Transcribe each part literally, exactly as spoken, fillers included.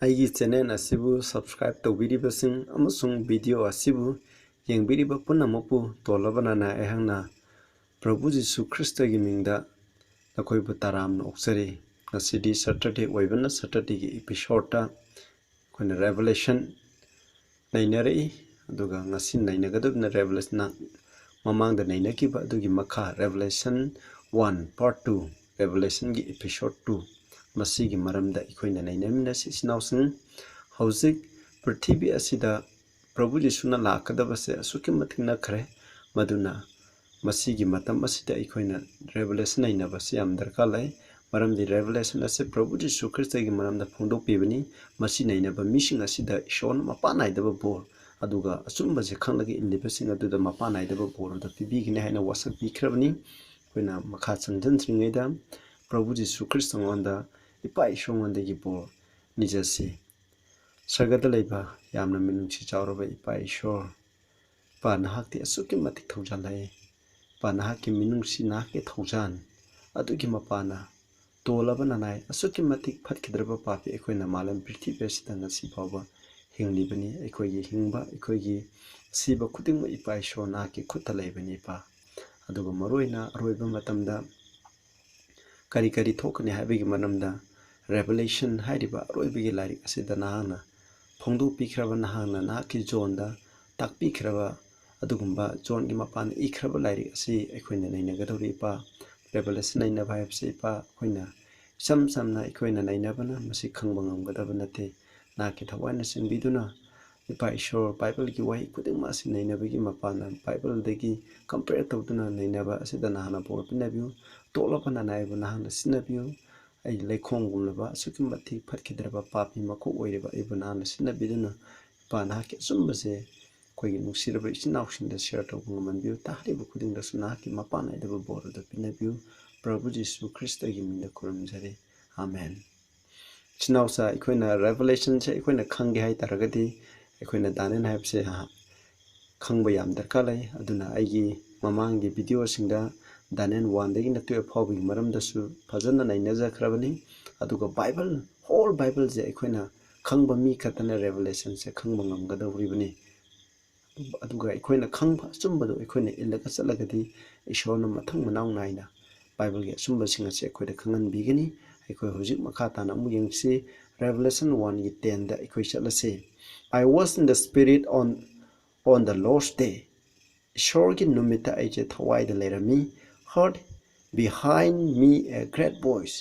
ꯑꯩꯒꯤ ꯆꯦꯅꯦꯜ ꯑꯁꯤꯕꯨ ꯁꯕꯁꯀ꯭ꯔꯥꯏꯕ ꯇꯧꯕꯤꯔꯤꯕꯁꯤꯡ ꯑꯃꯁꯨꯡ ꯚꯤꯗꯤꯑꯣ ꯑꯁꯤꯕꯨ ꯌꯦꯡꯕꯤꯔꯤꯕ ꯄꯨꯝꯅꯃꯛꯄꯨ ꯇꯣꯜꯂꯕꯅ ꯑꯩꯍꯥꯛꯅ ꯄ꯭ꯔꯚꯨ ꯖꯤꯁꯨ ꯈ꯭ꯔꯤꯁꯇꯒꯤ ꯃꯤꯡꯗ ꯅꯈꯣꯏꯕꯨ ꯇꯔꯥꯝꯅ ꯑꯣꯛꯆꯔꯤ꯫ ꯉꯁꯤꯗꯤ ꯁꯇꯔꯗꯦ ꯑꯣꯏꯕꯅ ꯁꯇꯔꯗꯦꯒꯤ ꯏꯄꯤꯁꯣꯗꯇ ꯑꯩꯈꯣꯏꯅ ꯔꯦꯚꯦꯂꯦꯁꯟ ꯅꯩꯅꯔꯛꯏ꯫ ꯑꯗꯨꯒ ꯉꯁꯤ ꯅꯩꯅꯒꯗꯕꯅ ꯔꯦꯚꯦꯂꯦꯁꯟ ꯃꯃꯥꯡꯗ ꯅꯩꯅꯈꯤꯕ ꯑꯗꯨꯒꯤ ꯃꯈꯥ, ꯔꯦꯚꯦꯂꯦꯁꯟ ꯋꯥꯟ ꯄꯥꯔꯠ ꯇꯨ, ꯔꯦꯚꯦꯂꯦꯁꯟꯒꯤ ꯏꯄꯤꯁꯣꯗ ꯇꯨ, ꯃꯁꯤꯒꯤ ꯃꯔꯝꯗ ꯑꯩꯈꯣꯏꯅ ꯅꯩꯅꯃꯤꯟꯅꯁꯤ꯫ ꯏꯆꯤꯟ ꯏꯅꯥꯎꯁꯤꯡ, ꯍꯧꯖꯤꯛ ꯄ꯭ꯔꯤꯊꯤꯕꯤ ꯑꯁꯤꯗ ꯄ꯭ꯔꯚꯨ ꯖꯤꯁꯨꯅ ꯂꯥꯛꯀꯗꯕꯁꯦ ꯑꯁꯨꯛꯀꯤ ꯃꯇꯤꯛ ꯅꯛꯈ꯭ꯔꯦ꯫ ꯃꯗꯨꯅ ꯃꯁꯤꯒꯤ ꯃꯇꯝ ꯑꯁꯤꯗ ꯑꯩꯈꯣꯏꯅ ꯔꯦꯚꯦꯂꯦꯁꯟ ꯅꯩꯅꯕꯁꯤ ꯌꯥꯝ ꯗꯔꯀꯥꯔ ꯂꯩ꯫ ꯃꯔꯝꯗꯤ ꯔꯦꯚꯦꯂꯦꯁꯟ ꯑꯁꯤ ꯄ꯭ꯔꯚꯨ ꯖꯤꯁꯨ ꯈ꯭ꯔꯤꯁꯇꯒꯤ ꯃꯔꯝꯗ ꯐꯣꯡꯗꯣꯛꯄꯤꯕꯅꯤ꯫ ꯃꯁꯤ ꯅꯩꯅꯕ ꯃꯤꯁꯤꯡ ꯑꯁꯤꯗ ꯏꯁꯣꯔꯅ ꯃꯄꯥ ꯅꯥꯏꯗꯕ ꯕꯣꯔ, ꯑꯗꯨꯒ ꯑꯆꯨꯝꯕꯁꯦ ꯈꯪꯂꯒ ꯏꯜꯂꯤꯕꯁꯤꯡ ꯑꯗꯨꯗ ꯃꯄꯥ ꯅꯥꯏꯗꯕ ꯕꯣꯔ ꯑꯗꯨ ꯄꯤꯕꯤꯒꯅꯤ ꯍꯥꯏꯅ ꯋꯥꯁꯛ ꯄꯤꯈ꯭ꯔꯕꯅꯤ꯫ ꯑꯩꯈꯣꯏꯅ ꯃꯈꯥ ꯆꯪꯁꯤꯟꯗ꯭ꯔꯤꯉꯩꯗ ꯄ꯭ꯔꯚꯨ ꯖꯤꯁꯨ ꯈ꯭ꯔꯤꯁꯇꯉꯣꯟꯗ, ꯏꯄꯥ ꯏꯁꯣꯔꯉꯣꯟꯗꯒꯤ ꯕꯣꯔ ꯅꯤꯖꯁꯤ꯫ ꯁꯔꯒꯗ ꯂꯩꯕ ꯌꯥꯝꯅ ꯃꯤꯅꯨꯡꯁꯤ ꯆꯥꯎꯔꯕ ꯏꯄꯥ ꯏꯁꯣꯔ, ꯏꯄꯥ ꯅꯍꯥꯛꯇꯤ ꯑꯁꯨꯛꯀꯤ ꯃꯇꯤꯛ ꯊꯧꯖꯥꯜ ꯂꯩ꯫ ꯏꯄꯥ ꯅꯍꯥꯛꯀꯤ ꯃꯤꯅꯨꯡꯁꯤ, ꯅꯍꯥꯛꯀꯤ ꯊꯧꯖꯥꯜ ꯑꯗꯨꯒꯤ ꯃꯄꯥꯅ ꯇꯣꯜꯂꯕ ꯅꯅꯥꯏ ꯑꯁꯨꯛꯀꯤ ꯃꯇꯤꯛ ꯐꯠꯈꯤꯗ꯭ꯔꯕ ꯄꯥꯄꯤ ꯑꯩꯈꯣꯏꯅ ꯃꯥꯂꯦꯝ ꯄ꯭ꯔꯤꯊꯤꯕꯤ ꯑꯁꯤꯗ ꯉꯁꯤ ꯐꯥꯎꯕ ꯍꯤꯡꯂꯤꯕꯅꯤ꯫ ꯑꯩꯈꯣꯏꯒꯤ ꯍꯤꯡꯕ, ꯑꯩꯈꯣꯏꯒꯤ ꯁꯤꯕ ꯈꯨꯗꯤꯡꯃꯛ ꯏꯄꯥ ꯏꯁꯣꯔ ꯅꯍꯥꯛꯀꯤ ꯈꯨꯠꯇ ꯂꯩꯕꯅꯤ ꯏꯄꯥ꯫ ꯑꯗꯨꯒ ꯃꯔꯨꯑꯣꯏꯅ ꯑꯔꯣꯏꯕ ꯃꯇꯝꯗ ꯀꯔꯤ ꯀꯔꯤ ꯊꯣꯛꯀꯅꯤ ꯍꯥꯏꯕꯒꯤ ꯃꯔꯝꯗ ꯔꯦꯚꯦꯂꯦꯁꯟ ꯍꯥꯏꯔꯤꯕ ꯑꯔꯣꯏꯕꯒꯤ ꯂꯥꯏꯔꯤꯛ ꯑꯁꯤꯗ ꯅꯍꯥꯛꯅ ꯐꯣꯡꯗꯣꯛꯄꯤꯈ꯭ꯔꯕ, ꯅꯍꯥꯛꯅ ꯅꯍꯥꯛꯀꯤ ꯖꯣꯟꯗ ꯇꯥꯛꯄꯤꯈ꯭ꯔꯕ ꯑꯗꯨꯒꯨꯝꯕ ꯖꯣꯟꯒꯤ ꯃꯄꯥꯟ ꯏꯈ꯭ꯔꯕ ꯂꯥꯏꯔꯤꯛ ꯑꯁꯤ ꯑꯩꯈꯣꯏꯅ ꯅꯩꯅꯒꯗꯧꯔꯤ ꯏꯄꯥ꯫ ꯔꯦꯚꯦꯂꯦꯁꯟ ꯅꯩꯅꯕ ꯍꯥꯏꯕꯁꯤ ꯏꯄꯥ ꯑꯩꯈꯣꯏꯅ ꯏꯆꯝ ꯆꯝꯅ ꯑꯩꯈꯣꯏꯅ ꯅꯩꯅꯕꯅ ꯃꯁꯤ ꯈꯪꯕ ꯉꯝꯒꯗꯕ ꯅꯠꯇꯦ꯫ ꯅꯍꯥꯛꯀꯤ ꯊꯋꯥꯏꯅ ꯆꯤꯡꯕꯤꯗꯨꯅ ꯏꯄꯥ ꯏꯁꯣꯔ ꯕꯥꯏꯕꯜꯒꯤ ꯋꯥꯍꯩ ꯈꯨꯗꯤꯡꯃꯛ ꯑꯁꯤ ꯅꯩꯅꯕꯒꯤ ꯃꯄꯥꯟꯅ ꯕꯥꯏꯕꯜꯗꯒꯤ ꯀꯝꯄꯦꯌꯔ ꯇꯧꯗꯨꯅ ꯅꯩꯅꯕ ꯑꯁꯤꯗ ꯅꯍꯥꯛꯅ ꯕꯣꯔ ꯄꯤꯅꯕꯤꯌꯨ꯫ ꯇꯣꯛꯂꯕ ꯅꯅꯥꯏꯕꯨ ꯅꯍꯥꯛꯅ ꯁꯤꯟꯅꯕꯤꯌꯨ꯫ ꯑꯩ ꯂꯩꯈꯣꯝꯒꯨꯝꯂꯕ ꯑꯁꯨꯛꯀꯤ ꯃꯇꯤꯛ ꯐꯠꯈꯤꯗ꯭ꯔꯕ ꯄꯥꯄꯤ ꯃꯀꯣꯛ ꯑꯣꯏꯔꯤꯕ ꯑꯩꯕꯨ ꯅꯍꯥꯛꯅ ꯁꯤꯟꯅꯕꯤꯗꯨꯅ ꯏꯄꯥ ꯅꯍꯥꯛꯀꯤ ꯑꯆꯨꯝꯕꯁꯦ ꯑꯩꯈꯣꯏꯒꯤ ꯅꯨꯡꯁꯤꯔꯕ ꯏꯆꯤꯟ ꯏꯅꯥꯎꯁꯤꯡꯗ ꯁꯤꯌꯔ ꯇꯧꯕ ꯉꯝꯍꯟꯕꯤꯌꯨ꯫ ꯇꯥꯔꯤꯕ ꯈꯨꯗꯤꯡꯗꯁꯨ ꯅꯍꯥꯛꯀꯤ ꯃꯄꯥ ꯅꯥꯏꯗꯕ ꯕꯣꯔ ꯑꯗꯨ ꯄꯤꯅꯕꯤꯌꯨ꯫ ꯄ꯭ꯔꯚꯨ ꯖꯤꯁꯨ ꯈ꯭ꯔꯤꯁꯇꯒꯤ ꯃꯤꯡꯗ ꯈꯨꯔꯨꯝꯖꯔꯤ꯫ ꯑꯥꯃꯦꯟ꯫ ꯏꯆꯤꯟ ꯏꯅꯥꯎꯁꯥ, ꯑꯩꯈꯣꯏꯅ ꯔꯦꯚꯦꯂꯦꯁꯟꯁꯦ ꯑꯩꯈꯣꯏꯅ ꯈꯪꯒꯦ ꯍꯥꯏ ꯇꯥꯔꯒꯗꯤ ꯑꯩꯈꯣꯏꯅ ꯗꯥꯅꯤꯌꯦꯜ ꯍꯥꯏꯕꯁꯦ ꯈꯪꯕ ꯌꯥꯝ ꯗꯔꯀꯥꯔ ꯂꯩ꯫ ꯑꯗꯨꯅ ꯑꯩꯒꯤ ꯃꯃꯥꯡꯒꯤ ꯚꯤꯗꯤꯑꯣꯁꯤꯡꯗ ꯗꯥꯅꯤꯌꯦꯜ ꯋꯥꯟꯗꯒꯤꯅ ꯇꯨꯌꯦꯜꯐ ꯐꯥꯎꯕꯒꯤ ꯃꯔꯝꯗꯁꯨ ꯐꯖꯅ ꯅꯩꯅꯖꯈ꯭ꯔꯕꯅꯤ꯫ ꯑꯗꯨꯒ ꯕꯥꯏꯕꯜ, ꯍꯣꯜ ꯕꯥꯏꯕꯜꯁꯦ ꯑꯩꯈꯣꯏꯅ ꯈꯪꯕ ꯃꯤ ꯈꯛꯇꯅ Revelationꯁꯦ ꯈꯪꯕ ꯉꯝꯒꯗꯧꯔꯤꯕꯅꯤ꯫ ꯑꯗꯨꯒ ꯑꯩꯈꯣꯏꯅ ꯈꯪꯕ ꯑꯆꯨꯝꯕꯗꯨ ꯑꯩꯈꯣꯏꯅ ꯏꯜꯂꯒ ꯆꯠꯂꯒꯗꯤ ꯏꯁꯣꯔꯅ ꯃꯊꯪ ꯃꯅꯥꯎ ꯅꯥꯏꯅ Bibleꯒꯤ ꯑꯆꯨꯝꯕꯁꯤꯡ ꯑꯁꯤ ꯑꯩꯈꯣꯏꯗ ꯈꯪꯍꯟꯕꯤꯒꯅꯤ꯫ ꯑꯩꯈꯣꯏ ꯍꯧꯖꯤꯛ ꯃꯈꯥ ꯇꯥꯅ ꯑꯃꯨꯛ ꯌꯦꯡꯁꯤ꯫ Revelation oneꯒꯤ tenꯗ ꯑꯩꯈꯣꯏ ꯆꯠꯂꯁꯤ꯫ "I was in the Spirit on, on the Lord's day." ꯏꯁꯣꯔꯒꯤ ꯅꯨꯃꯤꯠꯇ ꯑꯩꯁꯦ ꯊꯋꯥꯏꯗ ꯂꯩꯔꯝꯃꯤ꯫ "Heard behind me a great voice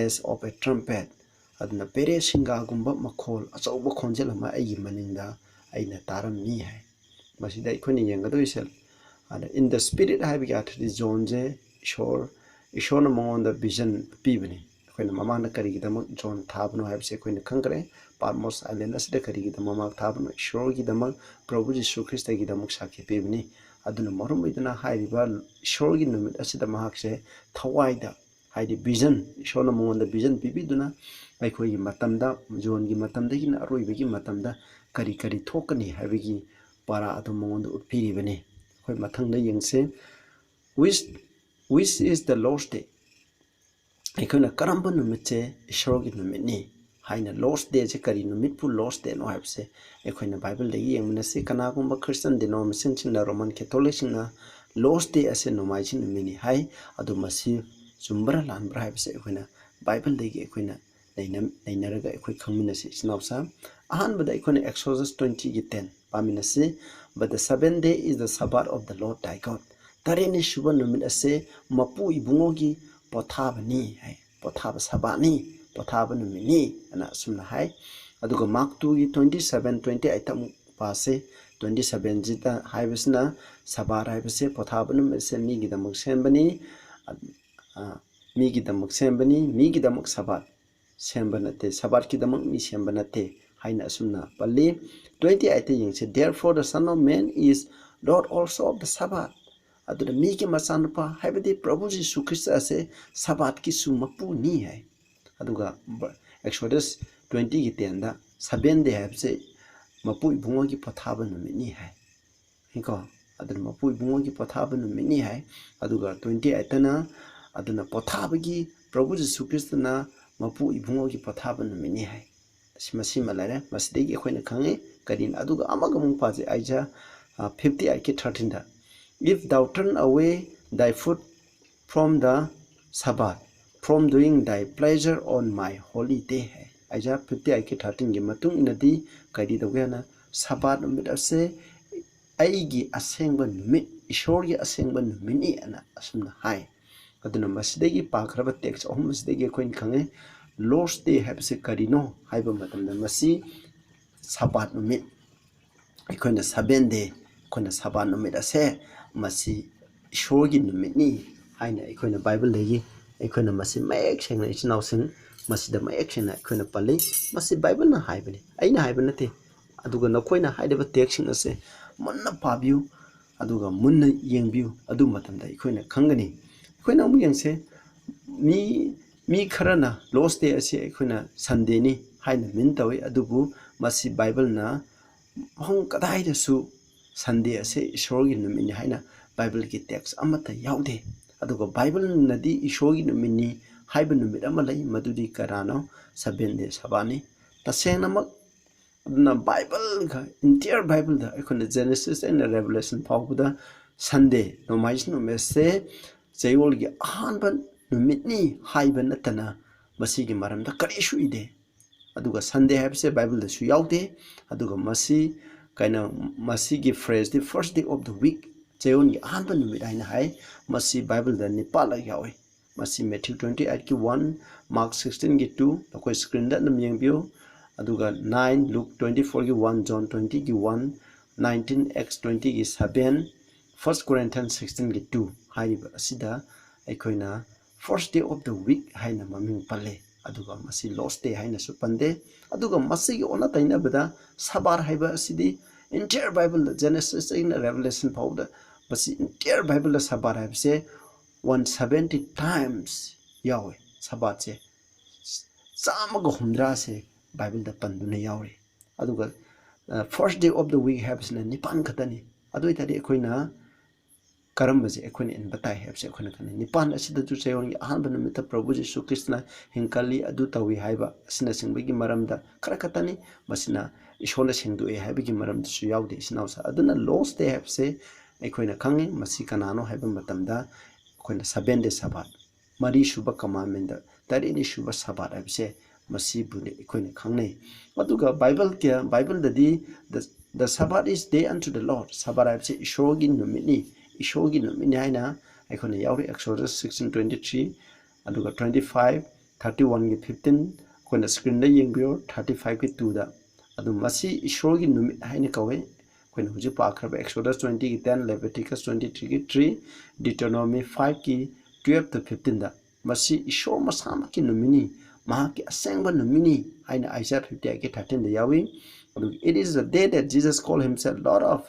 as of a trumpet." ꯑꯗꯨꯅ ꯄꯦꯔꯦ ꯁꯤꯡꯒꯥꯒꯨꯝꯕ ꯃꯈꯣꯜ, ꯑꯆꯧꯕ ꯈꯣꯟꯖꯦꯜ ꯑꯃ ꯑꯩꯒꯤ ꯃꯅꯤꯡꯗ ꯑꯩꯅ ꯇꯥꯔꯝꯃꯤ ꯍꯥꯏ꯫ ꯃꯁꯤꯗ ꯑꯩꯈꯣꯏꯅ ꯌꯦꯡꯒꯗꯣꯏꯁꯦ, ꯑꯗ in the Spirit ꯍꯥꯏꯕꯒꯤ ꯑꯥꯔꯊꯗꯤ ꯖꯣꯟꯁꯦ ꯏꯁꯣꯔ, ꯏꯁꯣꯔꯅ ꯃꯉꯣꯟꯗ vision ꯄꯤꯕꯅꯤ꯫ ꯑꯩꯈꯣꯏꯅ ꯃꯃꯥꯡꯗ ꯀꯔꯤꯒꯤꯗꯃꯛ ꯖꯣꯟ ꯊꯥꯕꯅꯣ ꯍꯥꯏꯕꯁꯦ ꯑꯩꯈꯣꯏꯅ ꯈꯪꯈ꯭ꯔꯦ꯫ Patmos island ꯑꯁꯤꯗ ꯀꯔꯤꯒꯤꯗꯃꯛ ꯃꯍꯥꯛ ꯊꯥꯕꯅꯣ? ꯏꯁꯣꯔꯒꯤꯗꯃꯛ, ꯄ꯭ꯔꯚꯨ ꯖꯤꯁꯨ ꯈ꯭ꯔꯤꯁꯇꯒꯤꯗꯃꯛ ꯁꯥꯈꯤ ꯄꯤꯕꯅꯤ꯫ ꯑꯗꯨꯅ ꯃꯔꯝ ꯑꯣꯏꯗꯨꯅ ꯍꯥꯏꯔꯤꯕ ꯏꯁꯣꯔꯒꯤ ꯅꯨꯃꯤꯠ ꯑꯁꯤꯗ ꯃꯍꯥꯛꯁꯦ ꯊꯋꯥꯏꯗ, ꯍꯥꯏꯗꯤ vision, ꯏꯁꯣꯔꯅ ꯃꯉꯣꯟꯗ vision ꯄꯤꯕꯤꯗꯨꯅ ꯑꯩꯈꯣꯏꯒꯤ ꯃꯇꯝꯗ, ꯖꯣꯟꯒꯤ ꯃꯇꯝꯗꯒꯤꯅ ꯑꯔꯣꯏꯕꯒꯤ ꯃꯇꯝꯗ ꯀꯔꯤ ꯀꯔꯤ ꯊꯣꯛꯀꯅꯤ ꯍꯥꯏꯕꯒꯤ ꯄꯥꯔꯥ ꯑꯗꯨ ꯃꯉꯣꯟꯗ ꯎꯠꯄꯤꯔꯤꯕꯅꯤ꯫ ꯑꯩꯈꯣꯏ ꯃꯊꯪꯗ ꯌꯦꯡꯁꯤ꯫ "Which, which is the Lord's day?" ꯑꯩꯈꯣꯏꯅ ꯀꯔꯝꯕ ꯅꯨꯃꯤꯠꯁꯦ ꯏꯁꯣꯔꯒꯤ ꯅꯨꯃꯤꯠꯅꯤ ꯍꯥꯏꯅ, Lord's dayꯁꯦ ꯀꯔꯤ ꯅꯨꯃꯤꯠꯄꯨ Lord's dayꯅꯣ ꯍꯥꯏꯕꯁꯦ ꯑꯩꯈꯣꯏꯅ Bibleꯗꯒꯤ ꯌꯦꯡꯃꯤꯟꯅꯁꯤ꯫ ꯀꯅꯥꯒꯨꯝꯕ Christian denominationꯁꯤꯡꯅ, Roman Catholicꯁꯤꯡꯅ Lord's day ꯑꯁꯦ ꯅꯣꯡꯃꯥꯏꯖꯤꯡ ꯅꯨꯃꯤꯠꯅꯤ ꯍꯥꯏ꯫ ꯑꯗꯨ ꯃꯁꯤ ꯆꯨꯝꯕ꯭ꯔꯥ ꯂꯥꯟꯕ꯭ꯔꯥ ꯍꯥꯏꯕꯁꯦ ꯑꯩꯈꯣꯏꯅ Bibleꯗꯒꯤ ꯑꯩꯈꯣꯏꯅ ꯅꯩꯅ-, ꯅꯩꯅꯔꯒ ꯑꯩꯈꯣꯏ ꯈꯪꯃꯤꯟꯅꯁꯤ, ꯏꯆꯤꯟ ꯏꯅꯥꯎꯁꯥ꯫ ꯑꯍꯥꯟꯕꯗ ꯑꯩꯈꯣꯏꯅ Exodus twentyꯒꯤ ten ꯄꯥꯃꯤꯟꯅꯁꯤ꯫ "But the seventh day is the Sabbath of the Lord thy God." ꯇꯔꯦꯠꯅꯤ ꯁꯨꯕ ꯅꯨꯃꯤꯠ ꯑꯁꯦ ꯃꯄꯨ ꯏꯕꯨꯡꯉꯣꯒꯤ ꯄꯣꯊꯥꯕꯅꯤ ꯍꯥꯏ꯫ ꯄꯣꯊꯥꯕ ꯁꯕꯥꯠꯅꯤ, ꯄꯣꯊꯥꯕ ꯅꯨꯃꯤꯠꯅꯤ ꯑꯅ ꯑꯁꯨꯝꯅ ꯍꯥꯏ꯫ ꯑꯗꯨꯒ Mark twoꯒꯤ twenty seven, twenty eight ꯑꯃꯨꯛ ꯄꯥꯁꯦ꯫ Twenty sevenꯁꯤꯗ ꯍꯥꯏꯕꯁꯤꯅ, ꯁꯕꯥꯠ ꯍꯥꯏꯕꯁꯦ ꯄꯣꯊꯥꯕ ꯅꯨꯃꯤꯠꯁꯦ ꯃꯤꯒꯤꯗꯃꯛ ꯁꯦꯝꯕꯅꯤ, ꯑ, ꯃꯤꯒꯤꯗꯃꯛ ꯁꯦꯝꯕꯅꯤ, ꯃꯤꯒꯤꯗꯃꯛ ꯁꯕꯥꯠ ꯁꯦꯝꯕ ꯅꯠꯇꯦ, ꯁꯕꯥꯠꯀꯤꯗꯃꯛ ꯃꯤ ꯁꯦꯝꯕ ꯅꯠꯇꯦ ꯍꯥꯏꯅ ꯑꯁꯨꯝꯅ ꯄꯜꯂꯤ꯫ Twenty eightꯇ ꯌꯦꯡꯁꯦ, "Therefore the Son of Man is Lord also of the Sabbath." ꯑꯗꯨꯅ ꯃꯤꯒꯤ ꯃꯆꯥꯅꯨꯄꯥ, ꯍꯥꯏꯕꯗꯤ ꯄ꯭ꯔꯚꯨ ꯖꯤꯁꯨ ꯈ꯭ꯔꯤꯁꯇ ꯑꯁꯦ ꯁꯕꯥꯠꯀꯤꯁꯨ ꯃꯄꯨꯅꯤ ꯍꯥꯏ꯫ ꯑꯗꯨꯒ Exodus twentyꯒꯤ tenꯗ, "Seventh day" ꯍꯥꯏꯕꯁꯦ ꯃꯄꯨ ꯏꯕꯨꯡꯉꯣꯒꯤ ꯄꯣꯊꯥꯕ ꯅꯨꯃꯤꯠꯅꯤ ꯍꯥꯏ꯫ ꯀꯣ, ꯑꯗꯨꯅ ꯃꯄꯨ ꯏꯕꯨꯡꯉꯣꯒꯤ ꯄꯣꯊꯥꯕ ꯅꯨꯃꯤꯠꯅꯤ ꯍꯥꯏ꯫ ꯑꯗꯨꯒ twenty eightꯇꯅ, ꯑꯗꯨꯅ ꯄꯣꯊꯥꯕꯒꯤ, ꯄ꯭ꯔꯚꯨ ꯖꯤꯁꯨ ꯈ꯭ꯔꯤꯁꯇꯅ ꯃꯄꯨ ꯏꯕꯨꯡꯉꯣꯒꯤ ꯄꯣꯊꯥꯕ ꯅꯨꯃꯤꯠꯅꯤ ꯍꯥꯏ꯫ ꯃꯁꯤꯃ ꯂꯩꯔꯦ꯫ ꯃꯁꯤꯗꯒꯤ ꯑꯩꯈꯣꯏꯅ ꯈꯪꯉꯤ ꯀꯔꯤꯅꯣ? ꯑꯗꯨꯒ ꯑꯃꯒ ꯑꯃꯨꯛ ꯄꯥꯖꯩ, ꯑꯥꯏꯖꯥꯌꯥ, ꯑ, fifty eight ꯀꯤ thirteen the, "If thou turn away thy foot from the Sabbath, from doing thy pleasure on my holy day" high. ꯑꯥꯏꯖꯥꯌꯥ fifty eight ꯀꯤ thirteen ꯒꯤ ꯃꯇꯨꯡ ꯏꯟꯅꯗꯤ ꯀꯔꯤ ꯇꯧꯒꯦ ꯍꯥꯏꯅ, ꯁꯕꯥꯠ ꯅꯨꯃꯤꯠ ꯑꯁꯦ ꯑꯩꯒꯤ ꯑꯁꯦꯡꯕ ꯅꯨꯃꯤꯠ, ꯏꯁꯣꯔꯒꯤ ꯑꯁꯦꯡꯕ ꯅꯨꯃꯤꯠꯅꯤ ꯑꯅ ꯑꯁꯨꯝꯅ ꯍꯥꯏ꯫ ꯑꯗꯨꯅ ꯃꯁꯤꯗꯒꯤ ꯄꯥꯈ꯭ꯔꯕ text ꯑꯍꯨꯝ ꯑꯁꯤꯗꯒꯤ ꯑꯩꯈꯣꯏꯅ ꯈꯪꯉꯦ, Lord's Day ꯍꯥꯏꯕꯁꯤ ꯀꯔꯤꯅꯣ ꯍꯥꯏꯕ ꯃꯇꯝꯗ, ꯃꯁꯤ ꯁꯕꯥꯠ ꯅꯨꯃꯤꯠ, ꯑꯩꯈꯣꯏꯅ seven day, ꯑꯩꯈꯣꯏꯅ ꯁꯕꯥꯠ ꯅꯨꯃꯤꯠ ꯑꯁꯦ ꯃꯁꯤ ꯏꯁꯣꯔꯒꯤ ꯅꯨꯃꯤꯠꯅꯤ ꯍꯥꯏꯅ ꯑꯩꯈꯣꯏꯅ ꯕꯥꯏꯕꯜꯗꯒꯤ ꯑꯩꯈꯣꯏꯅ ꯃꯁꯤ ꯃꯌꯦꯛ ꯁꯦꯡꯅ, ꯏꯆꯤꯟ ꯏꯅꯥꯎꯁꯤꯡ, ꯃꯁꯤꯗ ꯃꯌꯦꯛ ꯁꯦꯡꯅ ꯑꯩꯈꯣꯏꯅ ꯄꯜꯂꯤ꯫ ꯃꯁꯤ ꯕꯥꯏꯕꯜꯅ ꯍꯥꯏꯕꯅꯤ, ꯑꯩꯅ ꯍꯥꯏꯕ ꯅꯠꯇꯦ꯫ ꯑꯗꯨꯒ ꯅꯈꯣꯏꯅ ꯍꯥꯏꯔꯤꯕ textꯁꯤꯡ ꯑꯁꯦ ꯃꯨꯟꯅ ꯄꯥꯕꯤꯌꯨ, ꯑꯗꯨꯒ ꯃꯨꯟꯅ ꯌꯦꯡꯕꯤꯌꯨ, ꯑꯗꯨ ꯃꯇꯝꯗ ꯑꯩꯈꯣꯏꯅ ꯈꯪꯒꯅꯤ꯫ ꯑꯩꯈꯣꯏꯅ ꯑꯃꯨꯛ ꯌꯦꯡꯁꯦ, ꯃꯤ, ꯃꯤ ꯈꯔꯅ Lord's Day ꯑꯁꯤ ꯑꯩꯈꯣꯏꯅ Sundayꯅꯤ ꯍꯥꯏꯅ mean ꯇꯧꯏ, ꯑꯗꯨꯕꯨ ꯃꯁꯤ ꯕꯥꯏꯕꯜꯅ ꯃꯐꯝ ꯀꯗꯥꯏꯗꯁꯨ Sunday ꯑꯁꯤ ꯏꯁꯣꯔꯒꯤ ꯅꯨꯃꯤꯠꯅꯤ ꯍꯥꯏꯅ ꯕꯥꯏꯕꯜꯒꯤ text ꯑꯃꯠꯇ ꯌꯥꯎꯗꯦ꯫ ꯑꯗꯨꯒ ꯕꯥꯏꯕꯜꯅꯗꯤ ꯏꯁꯣꯔꯒꯤ ꯅꯨꯃꯤꯠꯅꯤ ꯍꯥꯏꯕ ꯅꯨꯃꯤꯠ ꯑꯃ ꯂꯩ, ꯃꯗꯨꯗꯤ ꯀꯅꯥꯅꯣ? Seven day ꯁꯕꯥꯠꯅꯤ꯫ ꯇꯁꯦꯡꯅꯃꯛ ꯑꯗꯨꯅ ꯕꯥꯏꯕꯜꯒ, entire ꯕꯥꯏꯕꯜꯗ ꯑꯩꯈꯣꯏꯅ Genesis ꯑꯩꯅ Revelation ꯐꯥꯎꯕꯗ Sunday, ꯅꯣꯡꯃꯥꯏꯖꯤꯡ ꯅꯨꯃꯤꯠꯁꯦ ꯆꯌꯣꯜꯒꯤ ꯑꯍꯥꯟꯕ ꯅꯨꯃꯤꯠꯅꯤ ꯍꯥꯏꯕ ꯅꯠꯇꯅ ꯃꯁꯤꯒꯤ ꯃꯔꯝꯗ ꯀꯔꯤꯁꯨ ꯏꯗꯦ꯫ ꯑꯗꯨꯒ Sunday ꯍꯥꯏꯕꯁꯦ ꯕꯥꯏꯕꯜꯗꯁꯨ ꯌꯥꯎꯗꯦ꯫ ꯑꯗꯨꯒ ꯃꯁꯤ ꯀꯩꯅꯣ, ꯃꯁꯤꯒꯤ phraseꯇꯤ first day of the week, ꯆꯌꯣꯜꯒꯤ ꯑꯍꯥꯟꯕ ꯅꯨꯃꯤꯠ ꯍꯥꯏꯅ ꯍꯥꯏ꯫ ꯃꯁꯤ ꯕꯥꯏꯕꯜꯗ ꯅꯤꯄꯥꯜꯂꯛ ꯌꯥꯎꯏ꯫ ꯃꯁꯤ Matthew twenty eightꯀꯤ one, Mark sixteenꯒꯤ two, ꯅꯈꯣꯏ screenꯗ ꯑꯗꯨꯝ ꯌꯦꯡꯕꯤꯌꯨ꯫ ꯑꯗꯨꯒ nine, Luke twenty fourꯒꯤ one, John twentyꯒꯤ one, nineteen, Acts twentyꯒꯤ seven, First Corinthians sixteenꯒꯤ two ꯍꯥꯏꯔꯤꯕ ꯑꯁꯤꯗ ꯑꯩꯈꯣꯏꯅ first day of the week ꯍꯥꯏꯅ ꯃꯃꯤꯡ ꯄꯜꯂꯦ꯫ ꯑꯗꯨꯒ ꯃꯁꯤ Lord's Day ꯍꯥꯏꯅꯁꯨ ꯄꯟꯗꯦ꯫ ꯑꯗꯨꯒ ꯃꯁꯤꯒꯤ ꯑꯣꯟꯅ ꯇꯩꯅꯕꯗ ꯁꯕꯥꯠ ꯍꯥꯏꯕ ꯑꯁꯤꯗꯤ entire ꯕꯥꯏꯕꯜꯗ, Genesis ꯑꯩꯅ Revelation ꯐꯥꯎꯕꯗ, ꯃꯁꯤ entire ꯕꯥꯏꯕꯜꯗ ꯁꯕꯥꯠ ꯍꯥꯏꯕꯁꯦ one seventy times ꯌꯥꯎꯋꯦ꯫ ꯁꯕꯥꯠꯁꯦ ꯆꯥꯝꯃꯒ ꯍꯨꯝꯗ꯭ꯔꯥꯁꯦ ꯕꯥꯏꯕꯜꯗ ꯄꯟꯗꯨꯅ ꯌꯥꯎꯔꯤ꯫ ꯑꯗꯨꯒ, ꯑ, first day of the week ꯍꯥꯏꯕꯁꯤꯅ ꯅꯤꯄꯥꯟ ꯈꯛꯇꯅꯤ꯫ ꯑꯗꯨ ꯑꯣꯏꯇꯥꯔꯗꯤ ꯑꯩꯈꯣꯏꯅ ꯀꯔꯝꯕꯁꯦ ꯑꯩꯈꯣꯏꯅ ꯏꯟꯕ ꯇꯥꯏ ꯍꯥꯏꯕꯁꯦ ꯑꯩꯈꯣꯏꯅ ꯈꯪꯉꯤ꯫ ꯅꯤꯄꯥꯟ ꯑꯁꯤꯗꯁꯨ ꯆꯌꯣꯜꯒꯤ ꯑꯍꯥꯟꯕ ꯅꯨꯃꯤꯠꯇ ꯄ꯭ꯔꯚꯨ ꯖꯤꯁꯨ ꯈ꯭ꯔꯤꯁꯇꯅ ꯍꯤꯡꯀꯠꯂꯤ, ꯑꯗꯨ ꯇꯧꯏ ꯍꯥꯏꯕ ꯑꯁꯤꯅꯆꯤꯡꯕꯒꯤ ꯃꯔꯝꯗ ꯈꯔ ꯈꯛꯇꯅꯤ꯫ ꯃꯁꯤꯅ ꯏꯁꯣꯔꯅ ꯁꯦꯡꯗꯣꯛꯑꯦ ꯍꯥꯏꯕꯒꯤ ꯃꯔꯝꯗꯁꯨ ꯌꯥꯎꯗꯦ, ꯏꯆꯤꯟ ꯏꯅꯥꯎꯁꯦ꯫ ꯑꯗꯨꯅ Lord's Day ꯍꯥꯏꯕꯁꯦ ꯑꯩꯈꯣꯏꯅ ꯈꯪꯉꯤ꯫ ꯃꯁꯤ ꯀꯅꯥꯅꯣ ꯍꯥꯏꯕ ꯃꯇꯝꯗ ꯑꯩꯈꯣꯏꯅ seven day Sabbath, ꯃꯔꯤꯁꯨꯕ commandment, ꯇꯔꯦꯠꯅꯤ ꯁꯨꯕ ꯁꯕꯥꯠ ꯍꯥꯏꯕꯁꯦ ꯃꯁꯤꯕꯨꯅꯤ ꯑꯩꯈꯣꯏꯅ ꯈꯪꯅꯩ꯫ ꯑꯗꯨꯒ ꯕꯥꯏꯕꯜ ꯀꯌꯥ, ꯕꯥꯏꯕꯜꯗꯗꯤ the, the Sabbath is day unto the Lord, ꯁꯕꯥꯠ ꯍꯥꯏꯕꯁꯦ ꯏꯁꯣꯔꯒꯤ ꯅꯨꯃꯤꯠꯅꯤ, ꯏꯁꯣꯔꯒꯤ ꯅꯨꯃꯤꯠꯅꯤ ꯍꯥꯏꯅ ꯑꯩꯈꯣꯏꯅ ꯌꯥꯎꯔꯤ꯫ Exodus sixteen twenty three, ꯑꯗꯨꯒ twenty five thirty one ꯒꯤ fifteen, ꯑꯩꯈꯣꯏꯅ screenꯗ ꯌꯦꯡꯕꯤꯌꯨ, thirty five ꯒꯤ two ꯗ꯫ ꯑꯗꯨ ꯃꯁꯤ ꯏꯁꯣꯔꯒꯤ ꯅꯨꯃꯤꯠ ꯍꯥꯏꯅ ꯀꯧꯏ꯫ ꯑꯩꯈꯣꯏꯅ ꯍꯧꯖꯤꯛ ꯄꯥꯈ꯭ꯔꯕ Exodus twenty ꯒꯤ ten, Leviticus twenty three ꯒꯤ three, Deuteronomy five ꯀꯤ twelve to fifteen ꯗ꯫ ꯃꯁꯤ ꯏꯁꯣꯔ ꯃꯁꯥꯃꯛꯀꯤ ꯅꯨꯃꯤꯠꯅꯤ, ꯃꯍꯥꯛꯀꯤ ꯑꯁꯦꯡꯕ ꯅꯨꯃꯤꯠꯅꯤ ꯍꯥꯏꯅ Isaiah fifty eight ꯒꯤ thirteen ꯗ ꯌꯥꯎꯏ꯫ ꯑꯗꯨꯒ it is the day that Jesus called himself Lord of,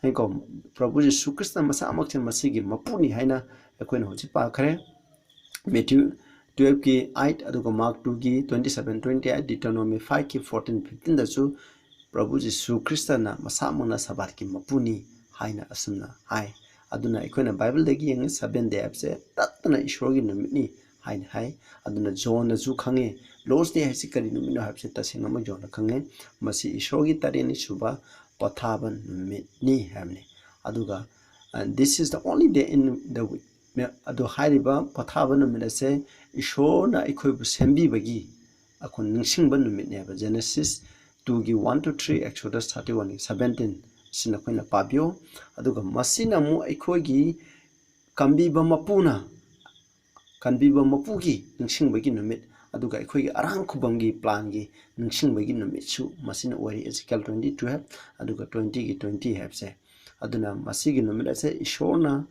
ꯍꯥꯏꯀꯣ, ꯄ꯭ꯔꯚꯨ ꯖꯤꯁꯨ ꯈ꯭ꯔꯤꯁꯇ ꯃꯁꯥꯃꯛꯁꯦ ꯃꯁꯤꯒꯤ ꯃꯄꯨꯅꯤ ꯍꯥꯏꯅ ꯑꯩꯈꯣꯏꯅ ꯍꯧꯖꯤꯛ ꯄꯥꯈ꯭ꯔꯦ꯫ Matthew twelve ꯀꯤ eight, ꯑꯗꯨꯒ Mark two ꯒꯤ twenty seven twenty eight, Deuteronomy five ꯀꯤ fourteen fifteen ꯗꯁꯨ ꯄ꯭ꯔꯚꯨ ꯖꯤꯁꯨ ꯈ꯭ꯔꯤꯁꯇꯅ ꯃꯁꯥꯃꯛꯅ ꯁꯕꯥꯠꯀꯤ ꯃꯄꯨꯅꯤ ꯍꯥꯏꯅ ꯑꯁꯨꯝꯅ ꯍꯥꯏ꯫ ꯑꯗꯨꯅ ꯑꯩꯈꯣꯏꯅ ꯕꯥꯏꯕꯜꯗꯒꯤ ꯌꯦꯡꯉꯤ, seven day ꯍꯥꯏꯕꯁꯦ ꯇꯠꯇꯅ ꯏꯁꯣꯔꯒꯤ ꯅꯨꯃꯤꯠꯅꯤ ꯍꯥꯏꯅ ꯍꯥꯏ꯫ ꯑꯗꯨꯅ ꯖꯣꯟꯅꯁꯨ ꯈꯪꯉꯦ, Lord's Day ꯍꯥꯏꯁꯤ ꯀꯔꯤ ꯅꯨꯃꯤꯠꯅꯣ ꯍꯥꯏꯕꯁꯦ ꯇꯁꯦꯡꯅꯃꯛ ꯖꯣꯟꯅ ꯈꯪꯉꯦ꯫ ꯃꯁꯤ ꯏꯁꯣꯔꯒꯤ ꯇꯔꯦꯠꯅꯤ ꯁꯨꯕ ꯄꯣꯊꯥꯕ ꯅꯨꯃꯤꯠꯅꯤ ꯍꯥꯏꯕꯅꯤ꯫ ꯑꯗꯨꯒ, and this is the only day in the week, ꯑꯗꯣ ꯍꯥꯏꯔꯤꯕ ꯄꯣꯊꯥꯕ ꯅꯨꯃꯤꯠ ꯑꯁꯦ ꯏꯁꯣꯔꯅ ꯑꯩꯈꯣꯏꯕꯨ ꯁꯦꯝꯕꯤꯕꯒꯤ ꯑꯩꯈꯣꯏ ꯅꯤꯡꯁꯤꯡꯕ ꯅꯨꯃꯤꯠꯅꯦꯕ꯫ Genesis two ꯒꯤ one to three, Exodus thirty one ꯒꯤ seventeen, ꯁꯤꯅ ꯑꯩꯈꯣꯏꯅ ꯄꯥꯕꯤꯌꯨ꯫ ꯑꯗꯨꯒ ꯃꯁꯤꯅ ꯑꯃꯨꯛ ꯑꯩꯈꯣꯏꯒꯤ ꯀꯟꯕꯤꯕ ꯃꯄꯨꯅ, ꯀꯟꯕꯤꯕ ꯃꯄꯨꯒꯤ ꯅꯤꯡꯁꯤꯡꯕꯒꯤ ꯅꯨꯃꯤꯠ, ꯑꯗꯨꯒ ꯑꯩꯈꯣꯏꯒꯤ ꯑꯔꯥꯡ ꯈꯨꯕꯝꯒꯤ ꯄ꯭ꯂꯥꯟꯒꯤ ꯅꯤꯡꯁꯤꯡꯕꯒꯤ ꯅꯨꯃꯤꯠꯁꯨ ꯃꯁꯤꯅ ꯑꯣꯏꯔꯤ, Ezekiel twenty twelve ꯑꯗꯨꯒ twenty ꯒꯤ twenty ꯍꯥꯏꯕꯁꯦ꯫ ꯑꯗꯨꯅ ꯃꯁꯤꯒꯤ ꯅꯨꯃꯤꯠ ꯑꯁꯦ ꯏꯁꯣꯔꯅ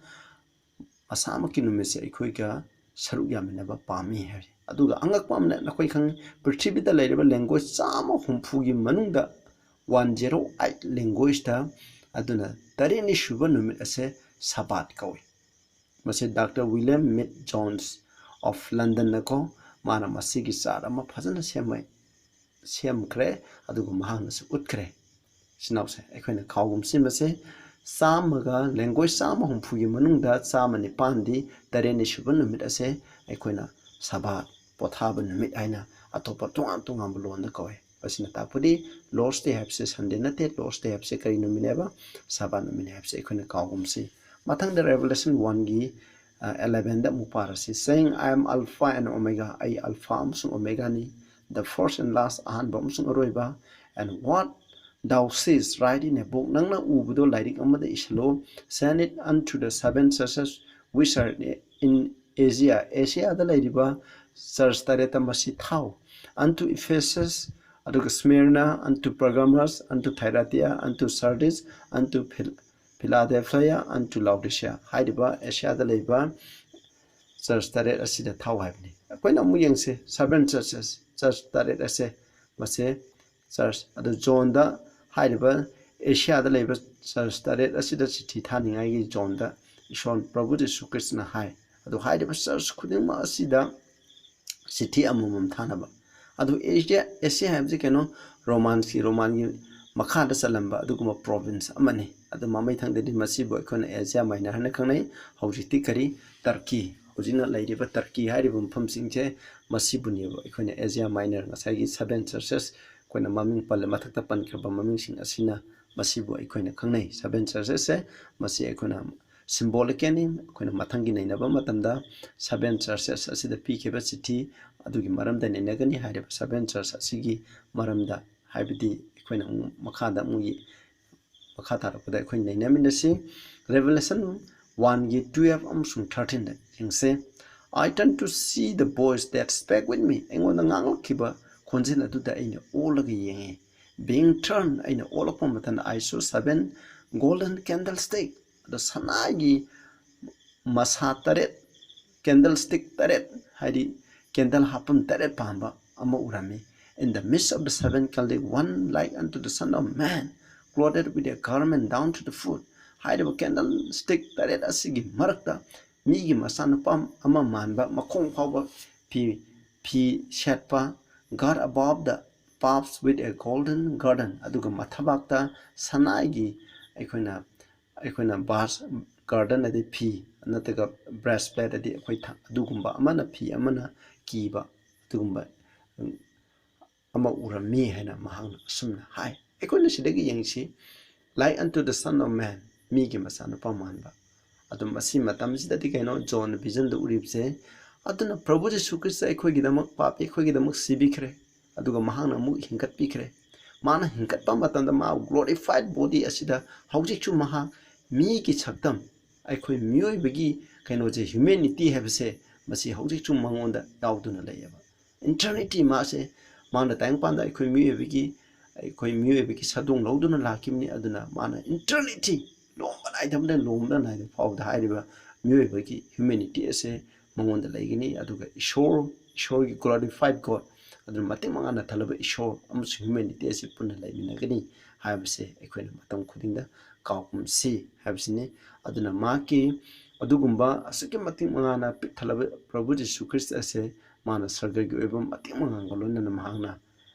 ꯃꯁꯥꯃꯛꯀꯤ ꯅꯨꯃꯤꯠꯁꯦ ꯑꯩꯈꯣꯏꯒ ꯁꯔꯨꯛ ꯌꯥꯃꯤꯟꯅꯕ ꯄꯥꯝꯃꯤ ꯍꯥꯏꯔꯤ꯫ ꯑꯗꯨꯒ ꯑꯉꯛꯄ ꯑꯃꯅ, ꯅꯈꯣꯏ ꯈꯪꯉꯤ, ꯄ꯭ꯔꯤꯊꯤꯕꯤꯗ ꯂꯩꯔꯤꯕ language ꯆꯥꯝꯃ ꯍꯨꯝꯐꯨꯒꯤ ꯃꯅꯨꯡꯗ one zero eight languageꯇ, ꯑꯗꯨꯅ ꯇꯔꯦꯠꯅꯤ ꯁꯨꯕ ꯅꯨꯃꯤꯠ ꯑꯁꯦ ꯁꯕꯥꯠ ꯀꯧꯏ꯫ ꯃꯁꯤ Doctor William Milne Jones of Londonꯅꯀꯣ, ꯃꯥꯅ ꯃꯁꯤꯒꯤ chart ꯑꯃ ꯐꯖꯅ ꯁꯦꯝꯃꯦ, ꯁꯦꯝꯈ꯭ꯔꯦ, ꯑꯗꯨꯒ ꯃꯍꯥꯛꯅꯁꯨ ꯎꯠꯈ꯭ꯔꯦ꯫ ꯏꯆꯤꯟ ꯏꯅꯥꯎꯁꯦ, ꯑꯩꯈꯣꯏꯅ ꯈꯥꯎꯒꯨꯝ ꯁꯤꯟꯕꯁꯦ ꯆꯥꯝꯃꯒ language ꯆꯥꯝꯃ ꯍꯨꯝꯐꯨꯒꯤ ꯃꯅꯨꯡꯗ ꯆꯥꯝꯃ ꯅꯤꯄꯥꯟꯗꯤ ꯇꯔꯦꯠꯅꯤ ꯁꯨꯕ ꯅꯨꯃꯤꯠ ꯑꯁꯦ ꯑꯩꯈꯣꯏꯅ ꯁꯕꯥꯠ, ꯄꯣꯊꯥꯕ ꯅꯨꯃꯤꯠ ꯍꯥꯏꯅ ꯑꯇꯣꯞꯄ ꯇꯣꯉꯥꯟ ꯇꯣꯉꯥꯟꯕ ꯂꯣꯟꯗ ꯀꯧꯋꯦ꯫ ꯃꯁꯤꯅ ꯇꯥꯛꯄꯗꯤ Lord's Day ꯍꯥꯏꯕꯁꯦ Sunday ꯅꯠꯇꯦ꯫ Lord's Day ꯍꯥꯏꯕꯁꯦ ꯀꯔꯤ ꯅꯨꯃꯤꯠꯅꯦꯕ? ꯁꯕꯥꯠ ꯅꯨꯃꯤꯠꯅꯦ ꯍꯥꯏꯕꯁꯦ ꯑꯩꯈꯣꯏꯅ ꯀꯥꯎꯒꯨꯝꯁꯤ꯫ ꯃꯊꯪꯗ Revelation one ꯒꯤ, ꯑ, eleven ꯗ ꯑꯃꯨꯛ Parsi. Saying, "I am Alpha and Omega, ꯑꯩ Alpha ꯑꯃꯁꯨꯡ Omega ꯅꯤ, the first and last, ꯑꯍꯥꯟꯕ ꯑꯃꯁꯨꯡ ꯑꯔꯣꯏꯕ, and what thou seest, write in a book, ꯅꯪꯅ ꯎꯕꯗꯣ ꯂꯥꯏꯔꯤꯛ ꯑꯃꯗ ꯏꯁꯤꯜꯂꯨ, send it unto the seven churches which are in Asia, ꯑꯦꯁꯤꯌꯥꯗ ꯂꯩꯔꯤꯕ church ꯇꯔꯦꯠꯇ ꯃꯁꯤ ꯊꯥꯎ, unto Ephesus, ꯑꯗꯨꯒ Smyrna, unto Pergamos, unto Thyatira, unto Sardis, unto Phil-, Philadelphia, unto Laodicea." ꯍꯥꯏꯔꯤꯕ ꯑꯦꯁꯤꯌꯥꯗ ꯂꯩꯕ church ꯇꯔꯦꯠ ꯑꯁꯤꯗ ꯊꯥꯎ ꯍꯥꯏꯕꯅꯤ꯫ ꯑꯩꯈꯣꯏꯅ ꯑꯃꯨꯛ ꯌꯦꯡꯁꯤ, seven churches, church ꯇꯔꯦꯠ ꯑꯁꯦ, ꯃꯁꯦ church, ꯑꯗꯨ ꯖꯣꯟꯗ ꯍꯥꯏꯔꯤꯕ ꯑꯦꯁꯤꯌꯥꯗ ꯂꯩꯕ church ꯇꯔꯦꯠ ꯑꯁꯤꯗ ꯆꯤꯊꯤ ꯊꯥꯅꯤꯡꯉꯥꯏꯒꯤ ꯖꯣꯟꯗ ꯏꯁꯣꯔ ꯄ꯭ꯔꯚꯨ ꯖꯤꯁꯨ ꯈ꯭ꯔꯤꯁꯅ ꯍꯥꯏ꯫ ꯑꯗꯨ ꯍꯥꯏꯔꯤꯕ church ꯈꯨꯗꯤꯡꯃꯛ ꯑꯁꯤꯗ ꯆꯤꯊꯤ ꯑꯃꯃꯝ ꯊꯥꯅꯕ꯫ ꯑꯗꯨ ꯑꯦꯁꯤꯌꯥ, ꯑꯦꯁꯤꯌꯥ ꯍꯥꯏꯕꯁꯤ ꯀꯩꯅꯣ? ꯔꯣꯃꯥꯟꯁꯀꯤ, ꯔꯣꯃꯥꯟꯒꯤ ꯃꯈꯥꯗ ꯆꯜꯂꯝꯕ ꯑꯗꯨꯒꯨꯝꯕ province ꯑꯃꯅꯤ꯫ ꯑꯗꯨ ꯃꯃꯩꯊꯪꯗꯗꯤ ꯃꯁꯤꯕꯨ ꯑꯩꯈꯣꯏꯅ ꯑꯦꯁꯤꯌꯥ ꯃꯥꯏꯅꯔ ꯍꯥꯏꯅ ꯈꯪꯅꯩ꯫ ꯍꯧꯖꯤꯛꯇꯤ ꯀꯔꯤ? ꯇꯔꯀꯤ꯫ ꯍꯧꯖꯤꯛꯅ ꯂꯩꯔꯤꯕ ꯇꯔꯀꯤ ꯍꯥꯏꯔꯤꯕ ꯃꯐꯝꯁꯤꯡꯁꯦ ꯃꯁꯤꯕꯨꯅꯦꯕ ꯑꯩꯈꯣꯏꯅ ꯑꯦꯁꯤꯌꯥ ꯃꯥꯏꯅꯔ, ꯉꯁꯥꯏꯒꯤ seven churches, ꯑꯩꯈꯣꯏꯅ ꯃꯃꯤꯡ ꯄꯜꯂ-, ꯃꯊꯛꯇ ꯄꯟꯈ꯭ꯔꯕ ꯃꯃꯤꯡꯁꯤꯡ ꯑꯁꯤꯅ ꯃꯁꯤꯕꯨ ꯑꯩꯈꯣꯏꯅ ꯈꯪꯅꯩ꯫ Seven churchesꯁꯦ ꯃꯁꯤ ꯑꯩꯈꯣꯏꯅ symbolicalꯅꯤ꯫ ꯑꯩꯈꯣꯏꯅ ꯃꯊꯪꯒꯤ ꯅꯩꯅꯕ ꯃꯇꯝꯗ seven churches ꯑꯁꯤꯗ ꯄꯤꯈꯤꯕ ꯆꯤꯊꯤ ꯑꯗꯨꯒꯤ ꯃꯔꯝꯗ ꯅꯩꯅꯒꯅꯤ꯫ ꯍꯥꯏꯔꯤꯕ seven church ꯑꯁꯤꯒꯤ ꯃꯔꯝꯗ, ꯍꯥꯏꯕꯗꯤ ꯑꯩꯈꯣꯏꯅ ꯑꯃꯨꯛ ꯃꯈꯥꯗ ꯑꯃꯨꯛ ꯌꯦ-, ꯃꯈꯥ ꯇꯥꯔꯛꯄꯗ ꯑꯩꯈꯣꯏ ꯅꯩꯅꯃꯤꯟꯅꯁꯤ꯫ Revelation one ꯒꯤ twelve ꯑꯃꯁꯨꯡ thirteen ꯗ ꯌꯦꯡꯁꯦ꯫ "I turned to see the voice that spake with me." ꯑꯩꯉꯣꯟꯗ ꯉꯥꯡꯂꯛꯈꯤꯕ ꯈꯣꯟꯖꯦꯜ ꯑꯗꯨꯗ ꯑꯩꯅ ꯑꯣꯜꯂꯒ ꯌꯦꯡꯉꯤ꯫ "Being turned," ꯑꯩꯅ ꯑꯣꯜꯂꯛꯄ ꯃꯇꯝꯗ, "I saw seven golden candlestick," ꯑꯗꯣ ꯁꯅꯥꯒꯤ ꯃꯁꯥ ꯇꯔꯦꯠ, candlestick ꯇꯔꯦꯠ, ꯍꯥꯏꯗꯤ candle ꯍꯥꯞꯐꯝ ꯇꯔꯦꯠ ꯄꯥꯟꯕ ꯑꯃ ꯎꯔꯝꯃꯤ꯫ "In the midst of the seven candlestick, one like unto the Son of Man, clothed with a garment down to the foot." ꯍꯥꯏꯔꯤꯕ candlestick ꯇꯔꯦꯠ ꯑꯁꯤꯒꯤ ꯃꯔꯛꯇ ꯃꯤꯒꯤ ꯃꯆꯥꯅꯨꯄꯥ ꯑꯃ ꯃꯥꯟꯕ, ꯃꯈꯣꯡ ꯐꯥꯎꯕ ꯐꯤ, ꯐꯤ ꯁꯦꯠꯄ, "Girt about the paps with a golden girdle," ꯑꯗꯨꯒ ꯃꯊꯕꯥꯛꯇ ꯁꯅꯥꯒꯤ ꯑꯩꯈꯣꯏꯅ ꯑꯩꯈꯣꯏꯅ ꯕꯥꯁ ꯒꯥꯔꯗꯟ ꯑꯗꯩ ꯐꯤ ꯅꯠꯇ꯭ꯔꯒ ꯕ꯭ꯔꯦꯁꯂꯦꯠ ꯑꯗꯩ ꯑꯩꯈꯣꯏ ꯊ-, ꯑꯗꯨꯒꯨꯝꯕ ꯑꯃꯅ ꯐꯤ ꯑꯃꯅ ꯀꯤꯕ ꯑꯗꯨꯒꯨꯝꯕ, ꯎꯝ, ꯑꯃ ꯎꯔꯝꯃꯤ ꯍꯥꯏꯅ ꯃꯍꯥꯛꯅ ꯑꯁꯨꯝꯅ ꯍꯥꯏ꯫ ꯑꯩꯈꯣꯏꯅ ꯁꯤꯗꯒꯤ ꯌꯦꯡꯁꯤ, "Like unto the Son of Man", ꯃꯤꯒꯤ ꯃꯆꯥꯅꯨꯄꯥ ꯃꯥꯟꯕ꯫ ꯑꯗꯨ ꯃꯁꯤ ꯃꯇꯝꯁꯤꯗꯗꯤ ꯀꯩꯅꯣ, ꯖꯣꯟꯅ ꯚꯤꯖꯟꯗ ꯎꯔꯤꯕꯁꯦ, ꯑꯗꯨꯅ ꯄ꯭ꯔꯚꯨ ꯖꯤꯁꯨ ꯈ꯭ꯔꯤꯁꯇ ꯑꯩꯈꯣꯏꯒꯤꯗꯃꯛ, ꯄꯥꯄꯤ ꯑꯩꯈꯣꯏꯒꯤꯗꯃꯛ ꯁꯤꯕꯤꯈ꯭ꯔꯦ, ꯑꯗꯨꯒ ꯃꯍꯥꯛꯅ ꯑꯃꯨꯛ ꯍꯤꯡꯒꯠꯄꯤꯈ꯭ꯔꯦ꯫ ꯃꯥꯅ ꯍꯤꯡꯒꯠꯄ ꯃꯇꯝꯗ ꯃꯥ glorified body ꯑꯁꯤꯗ ꯍꯧꯖꯤꯛꯁꯨ ꯃꯍꯥꯛ ꯃꯤꯒꯤ ꯁꯛꯇꯝ, ꯑꯩꯈꯣꯏ ꯃꯤꯑꯣꯏꯕꯒꯤ ꯀꯩꯅꯣꯁꯦ, humanity ꯍꯥꯏꯕꯁꯦ, ꯃꯁꯤ ꯍꯧꯖꯤꯛꯁꯨ ꯃꯉꯣꯟꯗ ꯌꯥꯎꯗꯨꯅ ꯂꯩꯌꯦꯕ꯫ Eternity ꯃꯥꯁꯦ, ꯃꯥꯅ ꯇꯥꯏꯕꯪꯄꯥꯟꯗ ꯑꯩꯈꯣꯏ ꯃꯤꯑꯣꯏꯕꯒꯤ, ꯑꯩꯈꯣꯏ ꯃꯤꯑꯣꯏꯕꯒꯤ ꯁꯛꯇꯝ ꯂꯧꯗꯨꯅ ꯂꯥꯛꯈꯤꯕꯅꯤ꯫ ꯑꯗꯨꯅ ꯃꯥꯅ eternity, ꯂꯣꯝꯕ ꯅꯥꯏꯗꯕꯗ ꯂꯣꯝꯕ ꯅꯥꯏꯗꯕ ꯐꯥꯎꯕꯗ ꯍꯥꯏꯔꯤꯕ ꯃꯤꯑꯣꯏꯕꯒꯤ humanity ꯑꯁꯦ ꯃꯉꯣꯟꯗ ꯂꯩꯒꯅꯤ꯫ ꯑꯗꯨꯒ ꯏꯁꯣꯔ, ꯏꯁꯣꯔꯒꯤ glorified God, ꯑꯗꯨꯅ ꯃꯇꯤꯛ ꯃꯉꯥꯅ ꯊꯜꯂꯕ ꯏꯁꯣꯔ ꯑꯃꯁꯨꯡ humanity ꯑꯁꯤ ꯄꯨꯟꯅ ꯂꯩꯃꯤꯟꯅꯒꯅꯤ ꯍꯥꯏꯕꯁꯦ ꯑꯩꯈꯣꯏꯅ ꯃꯇꯝ ꯈꯨꯗꯤꯡꯗ ꯀꯥꯎꯒꯨꯝꯁꯤ ꯍꯥꯏꯕꯁꯤꯅꯤ꯫ ꯑꯗꯨꯅ ꯃꯍꯥꯛꯀꯤ ꯑꯗꯨꯒꯨꯝꯕ ꯑꯁꯨꯛꯀꯤ ꯃꯇꯤꯛ ꯃꯉꯥꯅ ꯄꯤꯛ ꯊꯜꯂꯕ ꯄ꯭ꯔꯚꯨ ꯖꯤꯁꯨ ꯈ꯭ꯔꯤꯁꯇ ꯑꯁꯦ ꯃꯥꯅ ꯁꯔꯒꯒꯤ ꯑꯣꯏꯕ ꯃꯇꯤꯛ ꯃꯉꯥꯒ ꯂꯣꯏꯅꯅ ꯃꯍꯥꯛꯅ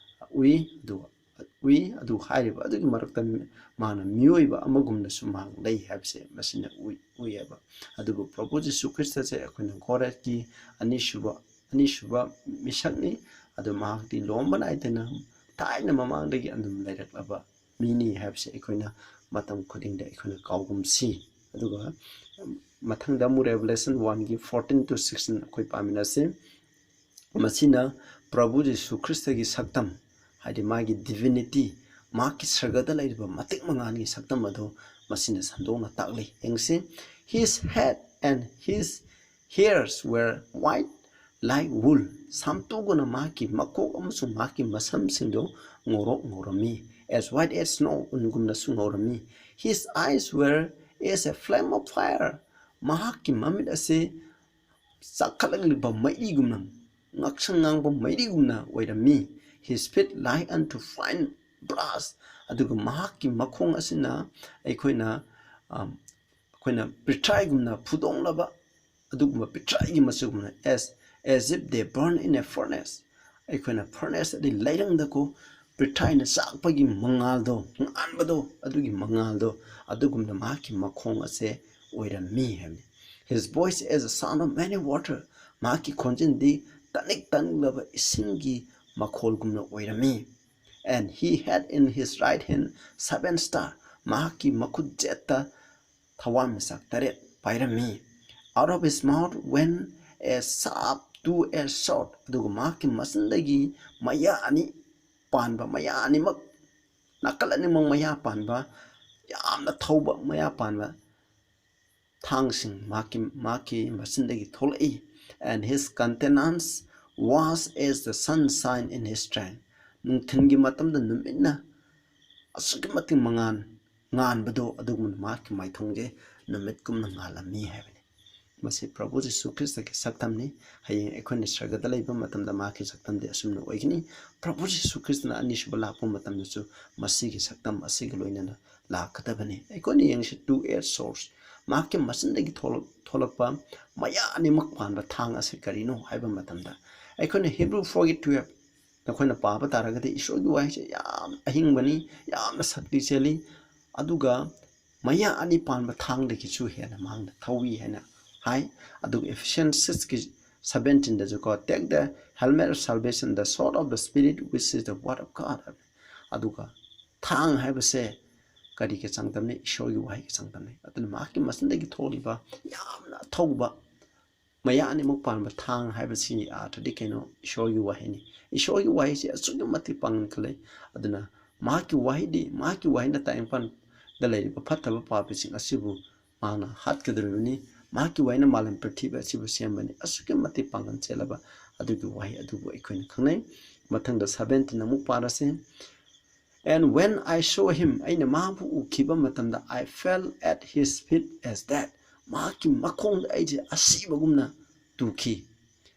ꯎꯏ꯫ ꯑꯗꯨꯒ ꯎꯏ, ꯑꯗꯨ ꯍꯥꯏꯔꯤꯕ ꯑꯗꯨꯒꯤ ꯃꯔꯛꯇ ꯃꯥꯅ ꯃꯤꯑꯣꯏꯕ ꯑꯃꯒꯨꯝꯅꯁꯨ ꯃꯍꯥꯛ ꯂꯩ ꯍꯥꯏꯕꯁꯦ ꯃꯁꯤꯅ ꯎꯏ, ꯎꯏꯌꯦꯕ꯫ ꯑꯗꯨꯕꯨ ꯄ꯭ꯔꯚꯨ ꯖꯤꯁꯨ ꯈ꯭ꯔꯤꯁꯇꯁꯦ ꯑꯩꯈꯣꯏꯅ ꯒꯣꯗꯀꯤ ꯑꯅꯤꯁꯨꯕ, ꯑꯅꯤꯁꯨꯕ ꯃꯤꯁꯛꯅꯤ꯫ ꯑꯗꯨ ꯃꯍꯥꯛꯇꯤ ꯂꯣꯝꯕ ꯅꯥꯏꯗꯅ ꯊꯥꯏꯅ ꯃꯃꯥꯡꯗꯒꯤ ꯑꯗꯨꯝ ꯂꯩꯔꯛꯂꯕ ꯃꯤꯅꯤ ꯍꯥꯏꯕꯁꯦ ꯑꯩꯈꯣꯏꯅ ꯃꯇꯝ ꯈꯨꯗꯤꯡꯗ ꯑꯩꯈꯣꯏꯅ ꯀꯥꯎꯒꯨꯝꯁꯤ꯫ ꯑꯗꯨꯒ ꯃꯊꯪꯗ ꯑꯃꯨꯛ Revelation one ꯒꯤ fourteen to sixteen ꯑꯩꯈꯣꯏ ꯄꯥꯃꯤꯟꯅꯁꯤ꯫ ꯃꯁꯤꯅ ꯄ꯭ꯔꯚꯨ ꯖꯤꯁꯨ ꯈ꯭ꯔꯤꯁꯇꯒꯤ ꯁꯛꯇꯝ, ꯍꯥꯏꯗꯤ ꯃꯥꯒꯤ divinity, ꯃꯍꯥꯛꯀꯤ ꯁꯔꯒꯗ ꯂꯩꯔꯤꯕ ꯃꯇꯤꯛ ꯃꯉꯥꯜꯒꯤ ꯁꯛꯇꯝ ꯑꯗꯨ ꯃꯁꯤꯅ ꯁꯟꯗꯣꯛꯅ ꯇꯥꯛꯂꯤ꯫ ꯌꯦꯡꯁꯤ, "His head and his hairs were white like wool." ꯁꯥꯝꯇꯨꯒꯨꯝꯅ ꯃꯍꯥꯛꯀꯤ ꯃꯀꯣꯛ ꯑꯃꯁꯨꯡ ꯃꯍꯥꯛꯀꯤ ꯃꯁꯝꯁꯤꯡꯗꯨ ꯉꯧꯔꯣꯛ ꯉꯧꯔꯝꯃꯤ꯫ "As white as snow", ꯎꯟꯒꯨꯝꯅꯁꯨ ꯉꯧꯔꯝꯃꯤ꯫ "His eyes were as a flame of fire." ꯃꯍꯥꯛꯀꯤ ꯃꯃꯤꯠ ꯑꯁꯤ ꯆꯥꯛꯈꯠꯂꯛꯂꯤꯕ ꯃꯩꯔꯤꯒꯨꯝꯅ, ꯉꯥꯡꯁꯪ ꯉꯥꯡꯕ ꯃꯩꯔꯤꯒꯨꯝꯅ ꯑꯣꯏꯔꯝꯃꯤ꯫ "His feet like unto fine brass." ꯑꯗꯨꯒ ꯃꯍꯥꯛꯀꯤ ꯃꯈꯣꯡ ꯑꯁꯤꯅ ꯑꯩꯈꯣꯏꯅ, ꯑ, ꯑꯩꯈꯣꯏꯅ ꯄꯤꯊ꯭ꯔꯥꯏꯒꯨꯝꯅ ꯐꯨꯗꯣꯛꯂꯕ ꯑꯗꯨꯒꯨꯝꯕ ꯄꯤꯊ꯭ꯔꯥꯏꯒꯤ ꯃꯆꯨꯒꯨꯝꯅ, as, as if they burn in a furnace꯫ ꯑꯩꯈꯣꯏꯅ furnace ꯑꯗꯩ ꯂꯩꯔꯪꯗꯀꯣ ꯄ꯭ꯔꯤꯊꯥꯏꯅ ꯆꯥꯛꯄꯒꯤ ꯃꯉꯥꯜꯗꯣ, ꯉꯥꯟꯕꯗꯣ, ꯑꯗꯨꯒꯤ ꯃꯉꯥꯜꯗꯣ ꯑꯗꯨꯒꯨꯝꯅ ꯃꯍꯥꯛꯀꯤ ꯃꯈꯣꯡ ꯑꯁꯦ ꯑꯣꯏꯔꯝꯃꯤ ꯍꯥꯏꯕꯅꯤ꯫ His voice as a sound of many water, ꯃꯍꯥꯛꯀꯤ ꯈꯣꯟꯖꯦꯜꯗꯤ ꯇꯅꯤꯛ ꯇꯅꯤꯛꯂꯕ ꯏꯁꯤꯡꯒꯤ ꯃꯈꯣꯜꯒꯨꯝꯅ ꯑꯣꯏꯔꯝꯃꯤ꯫ And he had in his right hand seven star, ꯃꯍꯥꯛꯀꯤ ꯃꯈꯨꯠ ꯖꯦꯠꯇ ꯊꯋꯥꯟꯃꯤꯆꯥꯛ ꯇꯔꯦꯠ ꯄꯥꯏꯔꯝꯃꯤ꯫ Out of his mouth went a sharp two-edged sword, ꯑꯗꯨꯒ ꯃꯍꯥꯛꯀꯤ ꯃꯆꯤꯟꯗꯒꯤ ꯃꯌꯥ ꯑꯅꯤ ꯄꯥꯟꯕ, ꯃꯌꯥ ꯑꯅꯤꯃꯛ, ꯅꯥꯀꯜ ꯑꯅꯤꯃꯛ ꯃꯌꯥ ꯄꯥꯟꯕ, ꯌꯥꯝꯅ ꯊꯧꯕ ꯃꯌꯥ ꯄꯥꯟꯕ ꯊꯥꯡꯁꯤꯡ ꯃꯍꯥꯛꯀꯤ, ꯃꯍꯥꯛꯀꯤ ꯃꯆꯤꯟꯗꯒꯤ ꯊꯣꯛꯂꯛꯏ꯫ And his countenance was as the sunshine in his strength. ꯅꯨꯡꯊꯤꯜꯒꯤ ꯃꯇꯝꯗ ꯅꯨꯃꯤꯠꯅ ꯑꯁꯨꯛꯀꯤ ꯃꯇꯤꯛ ꯃꯉꯥꯜ ꯉꯥꯟꯕꯗꯣ ꯑꯗꯨꯒꯨꯝꯅ ꯃꯍꯥꯛꯀꯤ ꯃꯥꯏꯊꯣꯡꯁꯦ ꯅꯨꯃꯤꯠꯀꯨꯝꯅ ꯉꯥꯜꯂꯝꯃꯤ ꯍꯥꯏꯕꯅꯤ꯫ ꯃꯁꯤ ꯄ꯭ꯔꯚꯨ ꯖꯤꯁꯨ ꯈ꯭ꯔꯤꯁꯇꯒꯤ ꯁꯛꯇꯝꯅꯤ꯫ ꯍꯌꯦꯡ ꯑꯩꯈꯣꯏꯅ ꯁꯔꯒꯗ ꯂꯩꯕ ꯃꯇꯝꯗ ꯃꯍꯥꯛꯀꯤ ꯁꯛꯇꯝꯗꯤ ꯑꯁꯨꯝꯅ ꯑꯣꯏꯒꯅꯤ꯫ ꯄ꯭ꯔꯚꯨ ꯖꯤꯁꯨ ꯈ꯭ꯔꯤꯁꯇꯅ ꯑꯅꯤꯁꯨꯕ ꯂꯥꯛꯄ ꯃꯇꯝꯗꯁꯨ ꯃꯁꯤꯒꯤ ꯁꯛꯇꯝ ꯑꯁꯤꯒ ꯂꯣꯏꯅꯅ ꯂꯥꯛꯀꯗꯕꯅꯤ꯫ ꯑꯩꯈꯣꯏꯅ ꯌꯦꯡꯁꯤ, two-edged sword, ꯃꯍꯥꯛꯀꯤ ꯃꯆꯤꯟꯗꯒꯤ ꯊꯣꯛꯂꯛ-, ꯊꯣꯛꯂꯛꯄ ꯃꯌꯥ ꯑꯅꯤꯃꯛ ꯄꯥꯟꯕ ꯊꯥꯡ ꯑꯁꯤ ꯀꯔꯤꯅꯣ ꯍꯥꯏꯕ ꯃꯇꯝꯗ, ꯑꯩꯈꯣꯏꯅ Hebrew four twelve ꯅꯈꯣꯏꯅ ꯄꯥꯕ ꯇꯥꯔꯒꯗꯤ, ꯏꯁꯣꯔꯒꯤ ꯋꯥꯍꯩꯁꯦ ꯌꯥꯝ ꯑꯍꯤꯡꯕꯅꯤ, ꯌꯥꯝꯅ ꯁꯛꯇꯤ ꯆꯦꯜꯂꯤ, ꯑꯗꯨꯒ ꯃꯌꯥ ꯑꯅꯤ ꯄꯥꯟꯕ ꯊꯥꯡꯗꯒꯤꯁꯨ ꯍꯦꯟꯅ ꯃꯍꯥꯛꯅ ꯊꯧꯏ ꯍꯥꯏꯅ ꯍꯥꯏ꯫ ꯑꯗꯨꯒ Ephesians six ꯀꯤ seventeen ꯗꯁꯨꯀꯣ, "Take the helmet of salvation, the sword of the Spirit, which is the word of God" ꯍꯥꯏꯕꯅꯤ꯫ ꯑꯗꯨꯒ ꯊꯥꯡ ꯍꯥꯏꯕꯁꯦ ꯀꯔꯤꯒꯤ ꯆꯥꯡꯗꯝꯅꯤ? ꯏꯁꯣꯔꯒꯤ ꯋꯥꯍꯩꯒꯤ ꯆꯥꯡꯗꯝꯅꯤ꯫ ꯑꯗꯨꯅ ꯃꯍꯥꯛꯀꯤ ꯃꯆꯤꯟꯗꯒꯤ ꯊꯣꯛꯂꯤꯕ ꯌꯥꯝꯅ ꯑꯊꯧꯕ ꯃꯌꯥ ꯑꯅꯤꯃꯛ ꯄꯥꯟꯕ ꯊꯥꯡ ꯍꯥꯏꯕꯁꯤꯒꯤ ꯑꯥꯔꯊꯗꯤ ꯀꯩꯅꯣ? ꯏꯁꯣꯔꯒꯤ ꯋꯥꯍꯩꯅꯤ꯫ ꯏꯁꯣꯔꯒꯤ ꯋꯥꯍꯩꯁꯤ ꯑꯁꯨꯛꯀꯤ ꯃꯇꯤꯛ ꯄꯥꯡꯒꯜ ꯀꯜꯂꯤ꯫ ꯑꯗꯨꯅ ꯃꯍꯥꯛꯀꯤ ꯋꯥꯍꯩꯗꯤ, ꯃꯍꯥꯛꯀꯤ ꯋꯥꯍꯩꯅ ꯇꯥꯏꯕꯪꯄꯥꯟꯗ ꯂꯩꯔꯤꯕ ꯐꯠꯇꯕ ꯄꯥꯄꯤꯁꯤꯡ ꯑꯁꯤꯕꯨ ꯃꯍꯥꯛꯅ ꯍꯥꯠꯀꯗꯧꯔꯤꯕꯅꯤ꯫ ꯃꯍꯥꯛꯀꯤ ꯋꯥꯍꯩꯅ ꯃꯥꯂꯦꯝ ꯄ꯭ꯔꯤꯊꯤꯕꯤ ꯑꯁꯤꯕꯨ ꯁꯦꯝꯕꯅꯤ꯫ ꯑꯁꯨꯛꯀꯤ ꯃꯇꯤꯛ ꯄꯥꯡꯒꯜ ꯆꯦꯜꯂꯕ ꯑꯗꯨꯒꯤ ꯋꯥꯍꯩ ꯑꯗꯨꯕꯨ ꯑꯩꯈꯣꯏꯅ ꯈꯪꯅꯩ꯫ ꯃꯊꯪꯗ seventeen ꯑꯃꯨꯛ Parsi. "And when I saw him," ꯑꯩꯅ ꯃꯍꯥꯛꯄꯨ ꯎꯈꯤꯕ ꯃꯇꯝꯗ, "I fell at his feet as dead." ꯃꯍꯥꯛꯀꯤ ꯃꯈꯣꯡꯗ ꯑꯩꯁꯦ ꯑꯁꯤꯕꯒꯨꯝꯅ ꯇꯨꯈꯤ꯫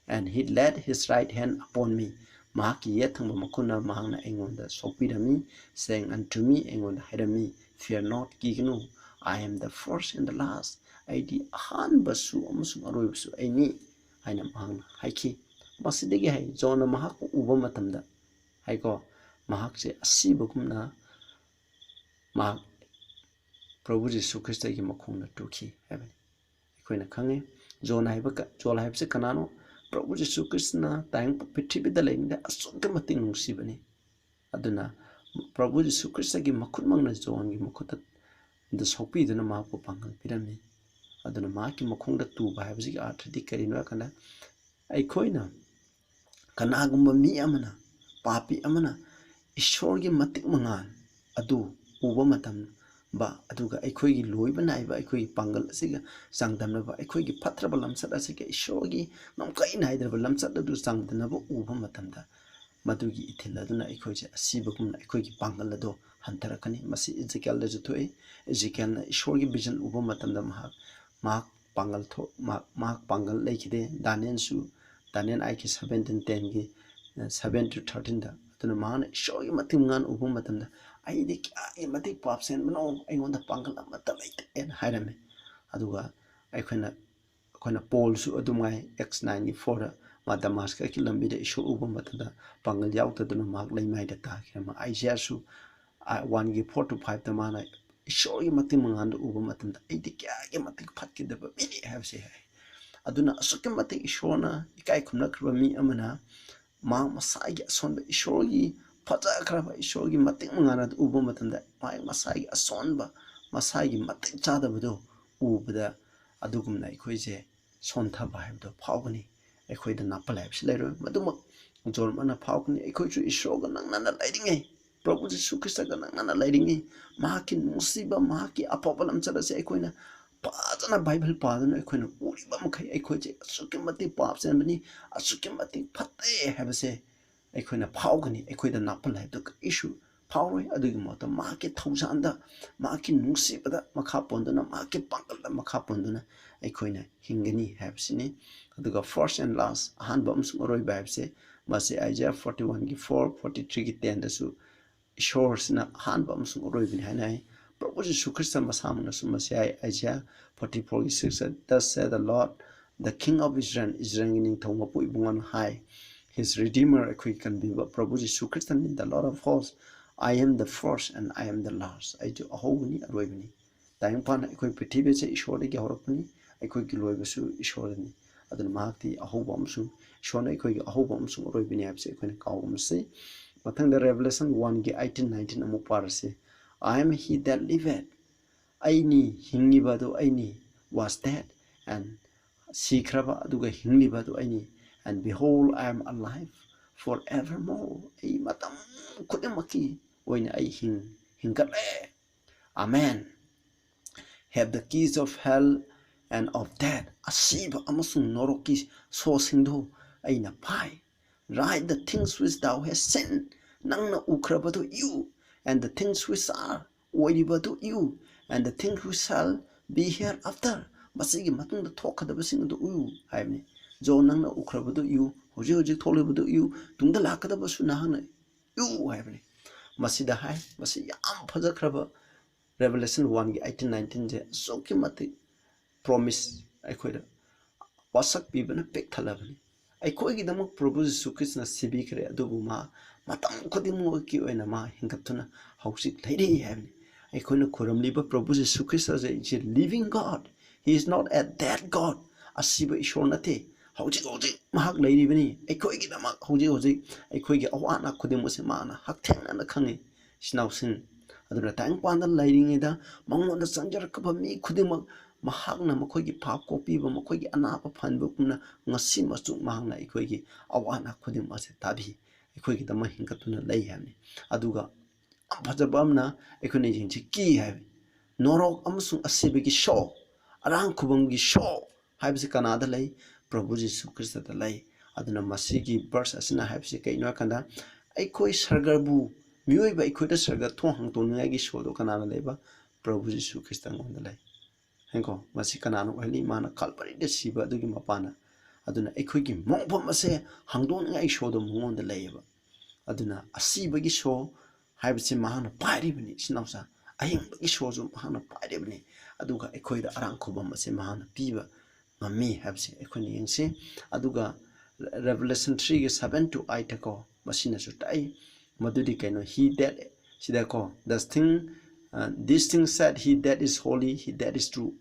"And he laid his right hand upon me." ꯃꯍꯥꯛꯀꯤ ꯌꯦꯠ ꯊꯪꯕ ꯃꯈꯨꯠꯅ ꯃꯍꯥꯛꯅ ꯑꯩꯉꯣꯟꯗ ꯁꯣꯛꯄꯤꯔꯝꯃꯤ, saying unto me, ꯑꯩꯉꯣꯟꯗ ꯍꯥꯏꯔꯝꯃꯤ, "Fear not, ꯀꯤꯒꯅꯨ, I am the first and the last." ꯑꯩꯗꯤ ꯑꯍꯥꯟꯕꯁꯨ ꯑꯃꯁꯨꯡ ꯑꯔꯣꯏꯕꯁꯨ ꯑꯩꯅꯤ ꯍꯥꯏꯅ ꯃꯍꯥꯛꯅ ꯍꯥꯏꯈꯤ꯫ ꯃꯁꯤꯗꯒꯤ ꯍꯥꯏ, ꯖꯣꯟꯅ ꯃꯍꯥꯛꯄꯨ ꯎꯕ ꯃꯇꯝꯗ ꯍꯥꯏꯀꯣ, ꯃꯍꯥꯛꯁꯦ ꯑꯁꯤꯕꯒꯨꯝꯅ ꯃꯍꯥꯛ ꯄ꯭ꯔꯚꯨ ꯖꯤꯁꯨ ꯈ꯭ꯔꯤꯁꯇꯒꯤ ꯃꯈꯣꯡꯗ ꯇꯨꯈꯤ ꯍꯥꯏꯕꯅꯤ꯫ ꯑꯩꯈꯣꯏꯅ ꯈꯪꯉꯤ, ꯖꯣꯟ ꯍꯥꯏꯕ ꯀ-, ꯖꯣꯟ ꯍꯥꯏꯕꯁꯤ ꯀꯅꯥꯅꯣ? ꯄ꯭ꯔꯚꯨ ꯖꯤꯁꯨ ꯈ꯭ꯔꯤꯁꯇꯅ ꯇꯥꯏꯕꯪ ꯄ꯭ꯔꯤꯊꯤꯕꯤꯗ ꯂꯩꯔꯤꯉꯩꯗ ꯑꯁꯨꯛꯀꯤ ꯃꯇꯤꯛ ꯅꯨꯡꯁꯤꯕꯅꯤ꯫ ꯑꯗꯨꯅ ꯄ꯭ꯔꯚꯨ ꯖꯤꯁꯨ ꯈ꯭ꯔꯤꯁꯇꯒꯤ ꯃꯈꯨꯠꯃꯛꯅ ꯖꯣꯟꯒꯤ ꯃꯈꯨꯠꯇ ꯗ ꯁꯣꯛꯄꯤꯗꯨꯅ ꯃꯍꯥꯛꯄꯨ ꯄꯥꯡꯒꯜ ꯄꯤꯔꯝꯃꯤ꯫ ꯑꯗꯨꯅ ꯃꯍꯥꯛꯀꯤ ꯃꯈꯣꯡꯗ ꯇꯨꯕ ꯍꯥꯏꯕꯁꯤꯒꯤ ꯑꯥꯔꯊꯗꯤ ꯀꯔꯤꯅꯣ ꯍꯥꯏꯔꯀꯥꯟꯗ, ꯑꯩꯈꯣꯏꯅ ꯀꯅꯥꯒꯨꯝꯕ ꯃꯤ ꯑꯃꯅ, ꯄꯥꯄꯤ ꯑꯃꯅ ꯏꯁꯣꯔꯒꯤ ꯃꯇꯤꯛ ꯃꯉꯥꯜ ꯑꯗꯨ ꯎꯕ ꯃꯇꯝꯗ, ꯑꯗꯨꯒ ꯑꯩꯈꯣꯏꯒꯤ ꯂꯣꯏꯕ ꯅꯥꯏꯕ ꯑꯩꯈꯣꯏꯒꯤ ꯄꯥꯡꯒꯜ ꯑꯁꯤꯒ ꯆꯥꯡꯗꯝꯅꯕ, ꯑꯩꯈꯣꯏꯒꯤ ꯐꯠꯇ꯭ꯔꯕ ꯂꯝꯆꯠ ꯑꯁꯤꯒ ꯏꯁꯣꯔꯒꯤ ꯉꯝꯈꯩ ꯅꯥꯏꯗ꯭ꯔꯕ ꯂꯝꯆꯠ ꯑꯗꯨ ꯆꯥꯡꯗꯝꯅꯕ ꯎꯕ ꯃꯇꯝꯗ, ꯃꯗꯨꯒꯤ ꯏꯊꯤꯜ ꯑꯗꯨꯅ ꯑꯩꯈꯣꯏꯁꯦ ꯑꯁꯤꯕꯒꯨꯝꯅ ꯑꯩꯈꯣꯏꯒꯤ ꯄꯥꯡꯒꯜ ꯑꯗꯨ ꯍꯟꯊꯔꯛꯀꯅꯤ꯫ ꯃꯁꯤ ꯏꯖꯤꯀꯦꯜꯗꯁꯨ ꯊꯣꯛꯏ꯫ ꯏꯖꯤꯀꯦꯜꯅ ꯏꯁꯣꯔꯒꯤ ꯚꯤꯖꯟ ꯎꯕ ꯃꯇꯝꯗ ꯃꯍꯥꯛ, ꯃꯍꯥꯛ ꯄꯥꯡꯒꯜ ꯊꯣꯛ-, ꯃꯍꯥꯛ, ꯃꯍꯥꯛ ꯄꯥꯡꯒꯜ ꯂꯩꯈꯤꯗꯦ꯫ ꯗꯥꯅꯤꯌꯦꯜꯁꯨ, ꯗꯥꯅꯤꯌꯦꯜ ꯑꯥꯏꯠꯀꯤ ꯁꯚꯦꯟꯇꯤꯟ ꯇꯦꯟꯒꯤ, ꯑ, ꯁꯚꯦꯟ to ꯊꯥꯔꯇꯤꯟꯗ꯫ ꯑꯗꯨꯅ ꯃꯍꯥꯛꯅ ꯏꯁꯣꯔꯒꯤ ꯃꯇꯤꯛ ꯃꯉꯥꯜ ꯎꯕ ꯃꯇꯝꯗ, "ꯑꯩꯗꯤ ꯀꯌꯥꯒꯤ ꯃꯇꯤꯛ ꯄꯥꯞ ꯆꯦꯟꯕꯅꯣ, ꯑꯩꯉꯣꯟꯗ ꯄꯥꯡꯒꯜ ꯑꯃꯠꯇ ꯂꯩꯇꯦꯅ" ꯍꯥꯏꯔꯝꯃꯤ꯫ ꯑꯗꯨꯒ ꯑꯩꯈꯣꯏꯅ, ꯑꯩꯈꯣꯏꯅ ꯄꯣꯜꯁꯨ ꯑꯗꯨꯃꯥꯏ, ꯑꯦꯛꯁ ꯅꯥꯏꯟꯒꯤ ꯐꯣꯔꯗ, ꯃꯥ ꯗꯃꯥꯁꯀꯁꯀꯤ ꯂꯝꯕꯤꯗ ꯏꯁꯣꯔ ꯎꯕ ꯃꯇꯝꯗ ꯄꯥꯡꯒꯜ ꯌꯥꯎꯗꯗꯨꯅ ꯃꯍꯥꯛ ꯂꯩꯃꯥꯏꯗ ꯇꯥꯈꯤꯔꯝꯃꯤ꯫ ꯑꯥꯏꯖꯤꯌꯥꯁꯨ, ꯑ, ꯋꯥꯟꯒꯤ ꯐꯣꯔ to ꯐꯥꯏꯚꯇ ꯃꯥꯅ ꯏꯁꯣꯔꯒꯤ ꯃꯇꯤꯛ ꯃꯉꯥꯜꯗꯨ ꯎꯕ ꯃꯇꯝꯗ, "ꯑꯩꯗꯤ ꯀꯌꯥꯒꯤ ꯃꯇꯤꯛ ꯐꯠꯈꯤꯗꯕ ꯃꯤꯅꯤ" ꯍꯥꯏꯕꯁꯦ ꯍꯥꯏ꯫ ꯑꯗꯨꯅ ꯑꯁꯨꯛꯀꯤ ꯃꯇꯤꯛ ꯏꯁꯣꯔꯅ ꯏꯀꯥꯏ ꯈꯨꯝꯅꯈ꯭ꯔꯕ ꯃꯤ ꯑꯃꯅ ꯃꯍꯥꯛ ꯃꯁꯥꯒꯤ ꯑꯁꯣꯟꯕ, ꯏꯁꯣꯔꯒꯤ ꯐꯖꯈ꯭ꯔꯕ ꯏꯁꯣꯔꯒꯤ ꯃꯇꯤꯛ ꯃꯉꯥꯜ ꯑꯗꯨ ꯎꯕ ꯃꯇꯝꯗ, ꯃꯍꯥꯛ ꯃꯁꯥꯒꯤ ꯑꯁꯣꯟꯕ, ꯃꯁꯥꯒꯤ ꯃꯇꯤꯛ ꯆꯥꯗꯕꯗꯨ ꯎꯕꯗ, ꯑꯗꯨꯒꯨꯝꯅ ꯑꯩꯈꯣꯏꯁꯦ ꯁꯣꯟꯊꯕ ꯍꯥꯏꯕꯗꯣ ꯐꯥꯎꯒꯅꯤ꯫ ꯑꯩꯈꯣꯏꯗ ꯅꯥꯄꯜ ꯍꯥꯏꯕꯁꯤ ꯂꯩꯔꯣꯏ꯫ ꯃꯗꯨꯃꯛ ꯖꯣꯟ ꯑꯃꯅ ꯐꯥꯎꯒꯅꯤ꯫ ꯑꯩꯈꯣꯏꯁꯨ ꯏꯁꯣꯔꯒ ꯅꯛꯅꯅ ꯂꯩꯔꯤꯉꯩ, ꯄ꯭ꯔꯚꯨ ꯖꯤꯁꯨ ꯈ꯭ꯔꯤꯁꯇꯒ ꯅꯛꯅꯅ ꯂꯩꯔꯤꯉꯩ, ꯃꯍꯥꯛꯀꯤ ꯅꯨꯡꯁꯤꯕ, ꯃꯍꯥꯛꯀꯤ ꯑꯐꯕ ꯂꯝꯆꯠ ꯑꯁꯦ ꯑꯩꯈꯣꯏꯅ ꯐꯖꯅ ꯕꯥꯏꯕꯜ ꯄꯥꯗꯨꯅ ꯑꯩꯈꯣꯏꯅ ꯎꯔꯤꯕ ꯃꯈꯩ ꯑꯩꯈꯣꯏꯁꯦ ꯑꯁꯨꯛꯀꯤ ꯃꯇꯤꯛ ꯄꯥꯞ ꯆꯦꯟꯕꯅꯤ, ꯑꯁꯨꯛꯀꯤ ꯃꯇꯤꯛ ꯐꯠꯇꯦ ꯍꯥꯏꯕꯁꯦ ꯑꯩꯈꯣꯏꯅ ꯐꯥꯎꯒꯅꯤ꯫ ꯑꯩꯈꯣꯏꯗ ꯅꯥꯄꯜ ꯍꯥꯏꯕꯗꯨ ꯀꯔꯤꯁꯨ ꯐꯥꯎꯔꯣꯏ꯫ ꯑꯗꯨꯒꯤ ꯃꯍꯨꯠꯇ ꯃꯍꯥꯛꯀꯤ ꯊꯧꯖꯥꯜꯗ, ꯃꯍꯥꯛꯀꯤ ꯅꯨꯡꯁꯤꯕꯗ ꯃꯈꯥ ꯄꯣꯟꯗꯨꯅ, ꯃꯍꯥꯛꯀꯤ ꯄꯥꯡꯒꯜꯗ ꯃꯈꯥ ꯄꯣꯟꯗꯨꯅ ꯑꯩꯈꯣꯏꯅ ꯍꯤꯡꯒꯅꯤ ꯍꯥꯏꯕꯁꯤꯅꯤ꯫ ꯑꯗꯨꯒ first and last, ꯑꯍꯥꯟꯕ ꯑꯃꯁꯨꯡ ꯑꯔꯣꯏꯕ ꯍꯥꯏꯕꯁꯦ, ꯃꯁꯤ ꯑꯥꯏꯖꯤꯌꯥ ꯐꯣꯔꯇꯤ ꯋꯥꯟꯒꯤ ꯐꯣꯔ, ꯐꯣꯔꯇꯤ ꯊ꯭ꯔꯤꯒꯤ ꯇꯦꯟꯗꯁꯨ ꯏꯁꯣꯔꯁꯤꯅ ꯑꯍꯥꯟꯕ ꯑꯃꯁꯨꯡ ꯑꯔꯣꯏꯕꯅꯤ ꯍꯥꯏꯅ ꯍꯥꯏ꯫ ꯄ꯭ꯔꯚꯨ ꯖꯤꯁꯨ ꯈ꯭ꯔꯤꯁꯇ ꯃꯁꯥꯃꯛꯅꯁꯨ ꯃꯁꯤ ꯍꯥꯏ, ꯑꯥꯏꯖꯤꯌꯥ ꯐꯣꯔꯇꯤ ꯐꯣꯔꯒꯤ ꯁꯤꯛꯁꯇ, "Thus said the Lord, the King of Israel", ꯏꯖꯔꯦꯜꯒꯤ ꯅꯤꯡꯊꯧ ꯃꯄꯨ ꯏꯕꯨꯡꯉꯣꯅ ꯍꯥꯏ, His Redeemer, ꯑꯩꯈꯣꯏꯒꯤ ꯀꯟꯕꯤꯕ ꯄ꯭ꯔꯚꯨ ꯖꯤꯁꯨ ꯈ꯭ꯔꯤꯁꯇꯅꯤ, the Lord of hosts. "I am the first and I am the last." ꯑꯩꯁꯨ ꯑꯍꯧꯕꯅꯤ, ꯑꯔꯣꯏꯕꯅꯤ꯫ ꯇꯥꯏꯕꯪꯄꯥꯟ ꯑꯩꯈꯣꯏ ꯄ꯭ꯔꯤꯊꯤꯕꯤꯁꯦ ꯏꯁꯣꯔꯗꯒꯤ ꯍꯧꯔꯛꯄꯅꯤ, ꯑꯩꯈꯣꯏꯒꯤ ꯂꯣꯏꯕꯁꯨ ꯏꯁꯣꯔꯅꯤ꯫ ꯑꯗꯨꯅ ꯃꯍꯥꯛꯇꯤ ꯑꯍꯧꯕ ꯑꯃꯁꯨꯡ ꯏꯁꯣꯔꯅ ꯑꯩꯈꯣꯏꯒꯤ ꯑꯍꯧꯕ ꯑꯃꯁꯨꯡ ꯑꯔꯣꯏꯕꯅꯤ ꯍꯥꯏꯕꯁꯦ ꯑꯩꯈꯣꯏꯅ ꯀꯥꯎꯒꯨꯝꯁꯤ꯫ ꯃꯊꯪꯗ Revelation one ꯒꯤ eighteen, nineteen ꯑꯃꯨꯛ Parsi. "I am he that liveth." ꯑꯩꯅꯤ, ꯍꯤꯡꯉꯤꯕ ꯑꯗꯨ ꯑꯩꯅꯤ, was dead, and ꯁꯤꯈ꯭ꯔꯕ ꯑꯗꯨꯒ ꯍꯤꯡꯂꯤꯕ ꯑꯗꯨ ꯑꯩꯅꯤ, "and behold, I am alive forevermore." ꯑꯩ ꯃꯇꯝ ꯈꯨꯗꯤꯡꯃꯛꯀꯤ ꯑꯣꯏꯅ ꯑꯩ ꯍꯤꯡ-, ꯍꯤꯡꯒꯠꯂꯦ꯫ Amen. "Have the keys of hell and of death." ꯑꯁꯤꯕ ꯑꯃꯁꯨꯡ ꯅꯣꯔꯣꯛꯀꯤ ꯁꯣꯁꯤꯡꯗꯨ ꯑꯩꯅ ꯄꯥꯏ꯫ "Write the things which thou hast seen." ꯅꯪꯅ ꯎꯈ꯭ꯔꯕꯗꯨ ꯏꯌꯨ, "and the things which are," ꯑꯣꯏꯔꯤꯕꯗꯨ U, "and the things which shall be hereafter." ꯃꯁꯤꯒꯤ ꯃꯇꯨꯡꯗ ꯊꯣꯛꯀꯗꯕꯁꯤꯡ ꯑꯗꯨ ꯏꯌꯨ ꯍꯥꯏꯕꯅꯤ꯫ ꯖꯣꯟ, ꯅꯪꯅ ꯎꯈ꯭ꯔꯕꯗꯨ ꯏꯌꯨ, ꯍꯧꯖꯤꯛ ꯍꯧꯖꯤꯛ ꯊꯣꯛꯂꯤꯕꯗꯨ ꯏꯌꯨ, ꯇꯨꯡꯗ ꯂꯥꯛꯀꯗꯕꯁꯨ ꯅꯍꯥꯛꯅ ꯏꯌꯨ ꯍꯥꯏꯕꯅꯤ꯫ ꯃꯁꯤꯗ ꯍꯥꯏ, ꯃꯁꯤ ꯌꯥꯝ ꯐꯖꯈ꯭ꯔꯕ Revelation one ꯒꯤ eighteen, nineteen ꯁꯦ ꯑꯁꯨꯛꯀꯤ ꯃꯇꯤꯛ promise ꯑꯩꯈꯣꯏꯗ ꯋꯥꯁꯛ ꯄꯤꯕꯅ ꯄꯤꯛ ꯊꯜꯂꯕꯅꯤ꯫ ꯑꯩꯈꯣꯏꯒꯤꯗꯃꯛ ꯄ꯭ꯔꯚꯨ ꯖꯤꯁꯨ ꯈ꯭ꯔꯤꯁꯅ ꯁꯤꯕꯤꯈ꯭ꯔꯦ, ꯑꯗꯨꯕꯨ ꯃꯥ ꯃꯇꯝ ꯈꯨꯗꯤꯡꯃꯛꯀꯤ ꯑꯣꯏꯅ ꯃꯥ ꯍꯤꯡꯒꯠꯇꯨꯅ ꯍꯧꯖꯤꯛ ꯂꯩꯔꯤ ꯍꯥꯏꯕꯅꯤ꯫ ꯑꯩꯈꯣꯏꯅ ꯈꯨꯔꯨꯝꯂꯤꯕ ꯄ꯭ꯔꯚꯨ ꯖꯤꯁꯨ ꯈ꯭ꯔꯤꯁꯇ ꯑꯁꯤ is a living God. He is not a dead God. ꯑꯁꯤꯕ ꯏꯁꯣꯔ ꯅꯠꯇꯦ꯫ ꯍꯧꯖꯤꯛ ꯍꯧꯖꯤꯛ ꯃꯍꯥꯛ ꯂꯩꯔꯤꯕꯅꯤ꯫ ꯑꯩꯈꯣꯏꯒꯤꯗꯃꯛ ꯍꯧꯖꯤꯛ ꯍꯧꯖꯤꯛ ꯑꯩꯈꯣꯏꯒꯤ ꯑꯋꯥ ꯑꯅꯥ ꯈꯨꯗꯤꯡꯃꯛꯁꯦ ꯃꯥꯅ ꯍꯛꯊꯦꯡꯅꯅ ꯈꯪꯉꯤ꯫ ꯏꯆꯤꯟ ꯏꯅꯥꯎꯁꯤꯡ, ꯑꯗꯨꯅ ꯇꯥꯏꯕꯪꯄꯥꯟꯗ ꯂꯩꯔꯤꯉꯩꯗ ꯃꯉꯣꯟꯗ ꯆꯪꯖꯔꯛꯈꯤꯕ ꯃꯤ ꯈꯨꯗꯤꯡꯃꯛ ꯃꯍꯥꯛꯅ ꯃꯈꯣꯏꯒꯤ ꯄꯥꯞ ꯀꯣꯛꯄꯤꯕ, ꯃꯈꯣꯏꯒꯤ ꯑꯅꯥꯕ ꯐꯍꯟꯕꯒꯨꯝꯅ ꯉꯁꯤꯃꯛꯁꯨ ꯃꯍꯥꯛꯅ ꯑꯩꯈꯣꯏꯒꯤ ꯑꯋꯥ ꯑꯅꯥ ꯈꯨꯗꯤꯡꯃꯛ ꯑꯁꯤ ꯇꯥꯕꯤ, ꯑꯩꯈꯣꯏꯒꯤꯗꯃꯛ ꯍꯤꯡꯒꯠꯇꯨꯅ ꯂꯩ ꯍꯥꯏꯕꯅꯤ꯫ ꯑꯗꯨꯒ ꯌꯥꯝ ꯐꯖꯕ ꯑꯃꯅ ꯑꯩꯈꯣꯏꯅ ꯌꯦꯡꯁꯤ, ꯀꯤ ꯍꯥꯏꯕꯅꯤ꯫ ꯅꯣꯔꯣꯛ ꯑꯃꯁꯨꯡ ꯑꯁꯤꯕꯒꯤ ꯁꯣ, ꯑꯔꯥꯡ ꯈꯨꯕꯝꯒꯤ ꯁꯣ ꯍꯥꯏꯕꯁꯤ ꯀꯅꯥꯗ ꯂꯩ? ꯄ꯭ꯔꯚꯨ ꯖꯤꯁꯨ ꯈ꯭ꯔꯤꯁꯇꯗ ꯂꯩ꯫ ꯑꯗꯨꯅ ꯃꯁꯤꯒꯤ verse ꯑꯁꯤꯅ ꯍꯥꯏꯕꯁꯤ ꯀꯩꯅꯣ ꯍꯥꯏꯀꯥꯟꯗ, ꯑꯩꯈꯣꯏ ꯁꯔꯒꯕꯨ, ꯃꯤꯑꯣꯏꯕ ꯑꯩꯈꯣꯏꯗ ꯁꯔꯒ ꯊꯣꯡ ꯍꯥꯡꯗꯣꯛꯅꯤꯡꯉꯥꯏꯒꯤ ꯁꯣꯗꯣ ꯀꯅꯥꯅ ꯂꯩꯕ? ꯄ꯭ꯔꯚꯨ ꯖꯤꯁꯨ ꯈ꯭ꯔꯤꯁꯇ ꯑꯩꯉꯣꯟꯗ ꯂꯩ꯫ ꯍꯦꯡꯀꯣ, ꯃꯁꯤ ꯀꯅꯥꯅ ꯑꯣꯏꯍꯜꯂꯤ? ꯃꯥꯅ ꯀꯜꯕꯔꯤꯗ ꯁꯤꯕ ꯑꯗꯨꯒꯤ ꯃꯄꯥꯅ꯫ ꯑꯗꯨꯅ ꯑꯩꯈꯣꯏꯒꯤ ꯃꯣꯡꯐꯝ ꯑꯁꯦ ꯍꯥꯡꯗꯣꯛꯅꯤꯡꯉꯥꯏ ꯁꯣꯗꯣ ꯃꯉꯣꯟꯗ ꯂꯩꯌꯦꯕ꯫ ꯑꯗꯨꯅ ꯑꯁꯤꯕꯒꯤ ꯁꯣ ꯍꯥꯏꯕꯁꯤ ꯃꯍꯥꯛꯅ ꯄꯥꯏꯔꯤꯕꯅꯤ, ꯏꯆꯤꯟ ꯏꯅꯥꯎꯁꯥ꯫ ꯑꯍꯤꯡꯕꯒꯤ ꯁꯣꯁꯨ ꯃꯍꯥꯛꯅ ꯄꯥꯏꯔꯤꯕꯅꯤ꯫ ꯑꯗꯨꯒ ꯑꯩꯈꯣꯏꯗ ꯑꯔꯥꯡ ꯈꯨꯕꯝ ꯑꯁꯦ ꯃꯍꯥꯛꯅ ꯄꯤꯕ ꯉꯝꯃꯤ ꯍꯥꯏꯕꯁꯦ ꯑꯩꯈꯣꯏꯅ ꯌꯦꯡꯁꯤ꯫ ꯑꯗꯨꯒ Revelation three ꯒꯤ seven to eight ꯀꯣ, ꯃꯁꯤꯅꯁꯨ ꯇꯥꯛꯏ꯫ ꯃꯗꯨꯗꯤ ꯀꯩꯅꯣ? He that, ꯁꯤꯗꯀꯣ, the thing, uh, this thing said, he that is holy, he that is true꯫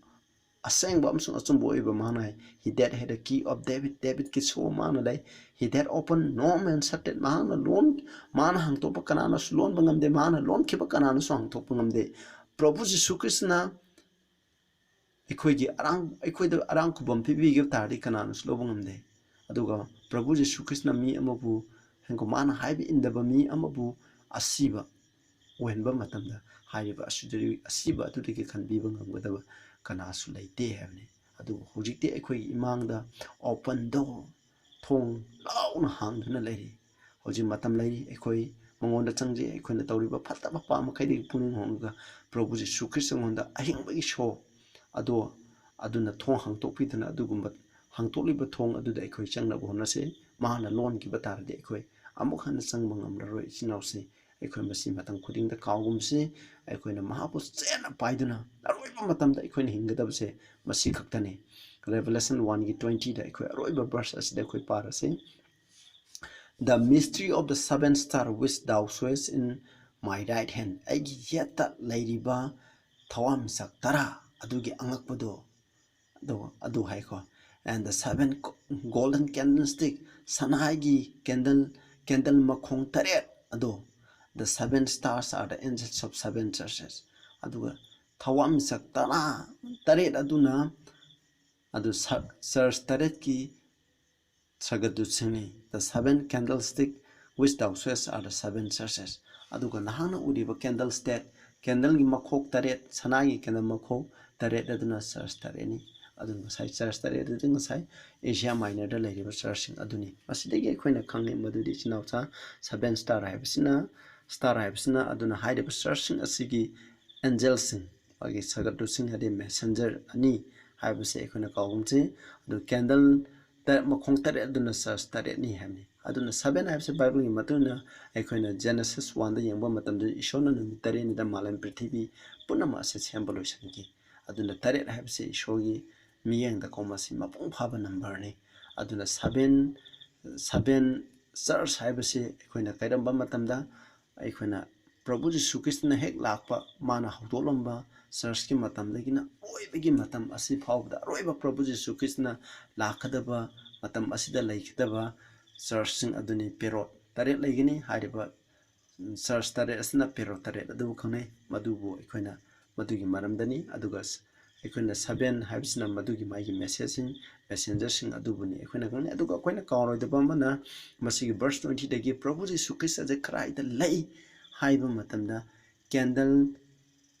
ꯑꯁꯦꯡꯕ ꯑꯃꯁꯨꯡ ꯑꯆꯨꯝꯕ ꯑꯣꯏꯕ ꯃꯍꯥꯛꯅ ꯍꯥꯏ꯫ He that had a key of David, ꯗꯦꯕꯤꯠꯀꯤ ꯁꯣ ꯃꯥꯅ ꯂꯩ꯫ He that open, no man shut it, ꯃꯍꯥꯛꯅ ꯂꯣꯟ, ꯃꯥꯅ ꯍꯥꯡꯇꯣꯛꯄ ꯀꯅꯥꯅꯁꯨ ꯂꯣꯟꯕ ꯉꯝꯗꯦ, ꯃꯥꯅ ꯂꯣꯟꯈꯤꯕ ꯀꯅꯥꯅꯁꯨ ꯍꯥꯡꯇꯣꯛꯄ ꯉꯝꯗꯦ꯫ ꯄ꯭ꯔꯚꯨ ꯖꯤꯁꯨ ꯈ꯭ꯔꯤꯁꯅ ꯑꯩꯈꯣꯏꯒꯤ ꯑꯔꯥꯡ, ꯑꯩꯈꯣꯏꯗ ꯑꯔꯥꯡ ꯈꯨꯕꯝ ꯄꯤꯕꯤꯒꯦ ꯇꯥꯔꯗꯤ ꯀꯅꯥꯅꯁꯨ ꯂꯧꯕ ꯉꯝꯗꯦ꯫ ꯑꯗꯨꯒ ꯄ꯭ꯔꯚꯨ ꯖꯤꯁꯨ ꯈ꯭ꯔꯤꯁꯅ ꯃꯤ ꯑꯃꯕꯨ, ꯍꯦꯟꯀꯣ, ꯃꯥꯅ ꯍꯥꯏꯕ ꯏꯟꯗꯕ ꯃꯤ ꯑꯃꯕꯨ ꯑꯁꯤꯕ ꯑꯣꯏꯍꯟꯕ ꯃꯇꯝꯗ, ꯍꯥꯏꯔꯤꯕ ꯑꯁꯤꯗ-, ꯑꯁꯤꯕ ꯑꯗꯨꯗꯒꯤ ꯀꯟꯕꯤꯕ ꯉꯝꯒꯗꯕ ꯀꯅꯥꯁꯨ ꯂꯩꯇꯦ ꯍꯥꯏꯕꯅꯤ꯫ ꯑꯗꯨꯕꯨ ꯍꯧꯖꯤꯛꯇꯤ ꯑꯩꯈꯣꯏꯒꯤ ꯏꯃꯥꯡꯗ open door, ꯊꯣꯡ ꯂꯥꯎꯅ ꯍꯥꯡꯗꯨꯅ ꯂꯩꯔꯤ꯫ ꯍꯧꯖꯤꯛ ꯃꯇꯝ ꯂꯩꯔꯤ, ꯑꯩꯈꯣꯏ ꯃꯉꯣꯟꯗ ꯆꯪꯖꯩ꯫ ꯑꯩꯈꯣꯏꯅ ꯇꯧꯔꯤꯕ ꯐꯠꯇꯕ ꯄꯥꯞ ꯃꯈꯩꯗꯒꯤ ꯄꯨꯛꯅꯤꯡ ꯍꯣꯡꯂꯒ ꯄ꯭ꯔꯚꯨ ꯖꯤꯁꯨ ꯈ꯭ꯔꯤꯁꯇ ꯃꯉꯣꯟꯗ ꯑꯍꯤꯡꯕꯒꯤ ꯁꯣ ꯑꯗꯣ, ꯑꯗꯨꯅ ꯊꯣꯡ ꯍꯥꯡꯇꯣꯛꯄꯤꯗꯨꯅ, ꯑꯗꯨꯒꯨꯝꯕ ꯍꯥꯡꯇꯣꯛꯂꯤꯕ ꯊꯣꯡ ꯑꯗꯨꯗ ꯑꯩꯈꯣꯏ ꯆꯪꯅꯕ ꯍꯣꯠꯅꯁꯤ꯫ ꯃꯍꯥꯛꯅ ꯂꯣꯟꯈꯤꯕ ꯇꯥꯔꯗꯤ ꯑꯩꯈꯣꯏ ꯑꯃꯨꯛ ꯍꯟꯅ ꯆꯪꯕ ꯉꯝꯂꯔꯣꯏ꯫ ꯏꯆꯤꯟ ꯏꯅꯥꯎꯁꯤ, ꯑꯩꯈꯣꯏ ꯃꯁꯤ ꯃꯇꯝ ꯈꯨꯗꯤꯡꯗ ꯀꯥꯎꯒꯨꯝꯁꯤ꯫ ꯑꯩꯈꯣꯏꯅ ꯃꯍꯥꯛꯄꯨ ꯆꯦꯠꯅ ꯄꯥꯏꯗꯨꯅ ꯑꯔꯣꯏꯕ ꯃꯇꯝꯗ ꯑꯩꯈꯣꯏꯅ ꯍꯤꯡꯒꯗꯕꯁꯦ ꯃꯁꯤ ꯈꯛꯇꯅꯤ꯫ Revelation one ꯒꯤ twenty ꯗ ꯑꯩꯈꯣꯏ ꯑꯔꯣꯏꯕ verse ꯑꯁꯤꯗ ꯑꯩꯈꯣꯏ Parsi. The mystery of the seven star which thou sawest in my right hand, ꯑꯩꯒꯤ ꯌꯦꯠꯇ ꯂꯩꯔꯤꯕ ꯊꯋꯥꯟꯃꯤꯆꯥꯛ ꯇꯔꯥ ꯑꯗꯨꯒꯤ ꯑꯉꯛꯄꯗꯣ, ꯑꯗꯨ, ꯑꯗꯨ ꯍꯥꯏꯀꯣ꯫ And the seven co-, golden candlestick, ꯁꯅꯥꯒꯤ candle, candle ꯃꯈꯣꯡ ꯇꯔꯦꯠ ꯑꯗꯣ, the seven stars are the angels of seven churches꯫ ꯑꯗꯨꯒ ꯊꯋꯥꯟꯃꯤꯆꯥꯛ ꯇꯔꯥ ꯇꯔꯦꯠ ꯑꯗꯨꯅ ꯑꯗꯨ ꯁ-, church ꯇꯔꯦꯠꯀꯤ ꯁꯔꯒꯗꯨꯠꯁꯤꯡꯅꯤ꯫ The seven candlestick which thou sawest are the seven churches꯫ ꯑꯗꯨꯒ ꯅꯍꯥꯛꯅ ꯎꯔꯤꯕ candlestick, candleꯒꯤ ꯃꯈꯣꯛ ꯇꯔꯦꯠ, ꯁꯅꯥꯒꯤ candle ꯃꯈꯣꯛ ꯇꯔꯦꯠ ꯑꯗꯨꯅ church ꯇꯔꯦꯠꯅꯤ꯫ ꯑꯗꯨ ꯉꯁꯥꯏ church ꯇꯔꯦꯠ ꯑꯗꯨꯗꯤ ꯉꯁꯥꯏ Asia Minorꯗ ꯂꯩꯔꯤꯕ churchꯁꯤꯡ ꯑꯗꯨꯅꯤ꯫ ꯃꯁꯤꯗꯒꯤ ꯑꯩꯈꯣꯏꯅ ꯈꯪꯉꯤ ꯃꯗꯨꯗꯤ ꯏꯆꯤꯟ ꯏꯅꯥꯎꯁꯥ, seven star ꯍꯥꯏꯕꯁꯤꯅ, star ꯍꯥꯏꯕꯁꯤꯅ ꯑꯗꯨꯅ ꯍꯥꯏꯔꯤꯕ churchꯁꯤꯡ ꯑꯁꯤꯒꯤ angelꯁꯤꯡ, ꯃꯥꯒꯤ ꯁꯔꯒꯗꯨꯠꯁꯤꯡ ꯍꯥꯏꯗꯤ messenger ꯑꯅꯤ ꯍꯥꯏꯕꯁꯦ ꯑꯩꯈꯣꯏꯅ ꯀꯥꯎꯒꯨꯝꯁꯤ꯫ ꯑꯗꯨ candle ꯇꯔꯦꯠ, ꯃꯈꯣꯡ ꯇꯔꯦꯠ ꯑꯗꯨꯅ church ꯇꯔꯦꯠꯅꯤ ꯍꯥꯏꯕꯅꯤ꯫ ꯑꯗꯨꯅ seven ꯍꯥꯏꯕꯁꯤ Bibleꯒꯤ ꯃꯇꯨꯡ ꯏꯟꯅ ꯑꯩꯈꯣꯏꯅ Genesis oneꯗ ꯌꯦꯡꯕ ꯃꯇꯝꯗ ꯏꯁꯣꯔꯅ ꯅꯨꯃꯤꯠ ꯇꯔꯦꯠꯅꯤꯗ ꯃꯥꯂꯦꯝ ꯄ꯭ꯔꯤꯊꯤꯕꯤ ꯄꯨꯝꯅꯃꯛ ꯑꯁꯤ ꯁꯦꯝꯕ ꯂꯣꯏꯁꯤꯟꯈꯤ꯫ ꯑꯗꯨꯅ ꯇꯔꯦꯠ ꯍꯥꯏꯕꯁꯤ ꯏꯁꯣꯔꯒꯤ ꯃꯤꯠꯌꯦꯡꯗꯀꯣ ꯃꯁꯤ ꯃꯄꯨꯡ ꯐꯥꯕ numberꯅꯤ꯫ ꯑꯗꯨꯅ seven, seven church ꯍꯥꯏꯕꯁꯤ ꯑꯩꯈꯣꯏꯅ ꯀꯩꯔꯝꯕ ꯃꯇꯝꯗ ꯑꯩꯈꯣꯏꯅ ꯄ꯭ꯔꯚꯨ ꯖꯤꯁꯨ ꯈ꯭ꯔꯤꯁꯇꯅ ꯍꯦꯛ ꯂꯥꯛꯄ, ꯃꯥꯅ ꯍꯧꯗꯣꯛꯂꯝꯕ churchꯀꯤ ꯃꯇꯝꯗꯒꯤꯅ ꯑꯔꯣꯏꯕꯒꯤ ꯃꯇꯝ ꯑꯁꯤ ꯐꯥꯎꯕꯗ, ꯑꯔꯣꯏꯕ ꯄ꯭ꯔꯚꯨ ꯖꯤꯁꯨ ꯈ꯭ꯔꯤꯁꯇꯅ ꯂꯥꯛꯀꯗꯕ ꯃꯇꯝ ꯑꯁꯤꯗ ꯂꯩꯒꯗꯕ churchꯁꯤꯡ ꯑꯗꯨꯅꯤ꯫ Period ꯇꯔꯦꯠ ꯂꯩꯒꯅꯤ꯫ ꯍꯥꯏꯔꯤꯕ church ꯇꯔꯦꯠ ꯑꯁꯤꯅ period ꯇꯔꯦꯠ ꯑꯗꯨꯕꯨ ꯈꯪꯅꯩ꯫ ꯃꯗꯨꯕꯨ ꯑꯩꯈꯣꯏꯅ ꯃꯗꯨꯒꯤ ꯃꯔꯝꯗꯅꯤ꯫ ꯑꯗꯨꯒ ꯑꯩꯈꯣꯏꯅ seven ꯍꯥꯏꯕꯁꯤꯅ ꯃꯗꯨꯒꯤ ꯃꯥꯒꯤ messageꯁꯤꯡ, messengerꯁꯤꯡ ꯑꯗꯨꯕꯨꯅꯤ ꯑꯩꯈꯣꯏꯅ ꯈꯪꯅꯩ꯫ ꯑꯗꯨꯒ ꯑꯩꯈꯣꯏꯅ ꯀꯥꯎꯔꯣꯏꯗꯕ ꯑꯃꯅ, ꯃꯁꯤꯒꯤ verse twentyꯗꯒꯤ ꯄ꯭ꯔꯚꯨ ꯖꯤꯁꯨ ꯈ꯭ꯔꯤꯁꯇ ꯑꯁꯦ ꯀꯗꯥꯏꯗ ꯂꯩ ꯍꯥꯏꯕ ꯃꯇꯝꯗ, candle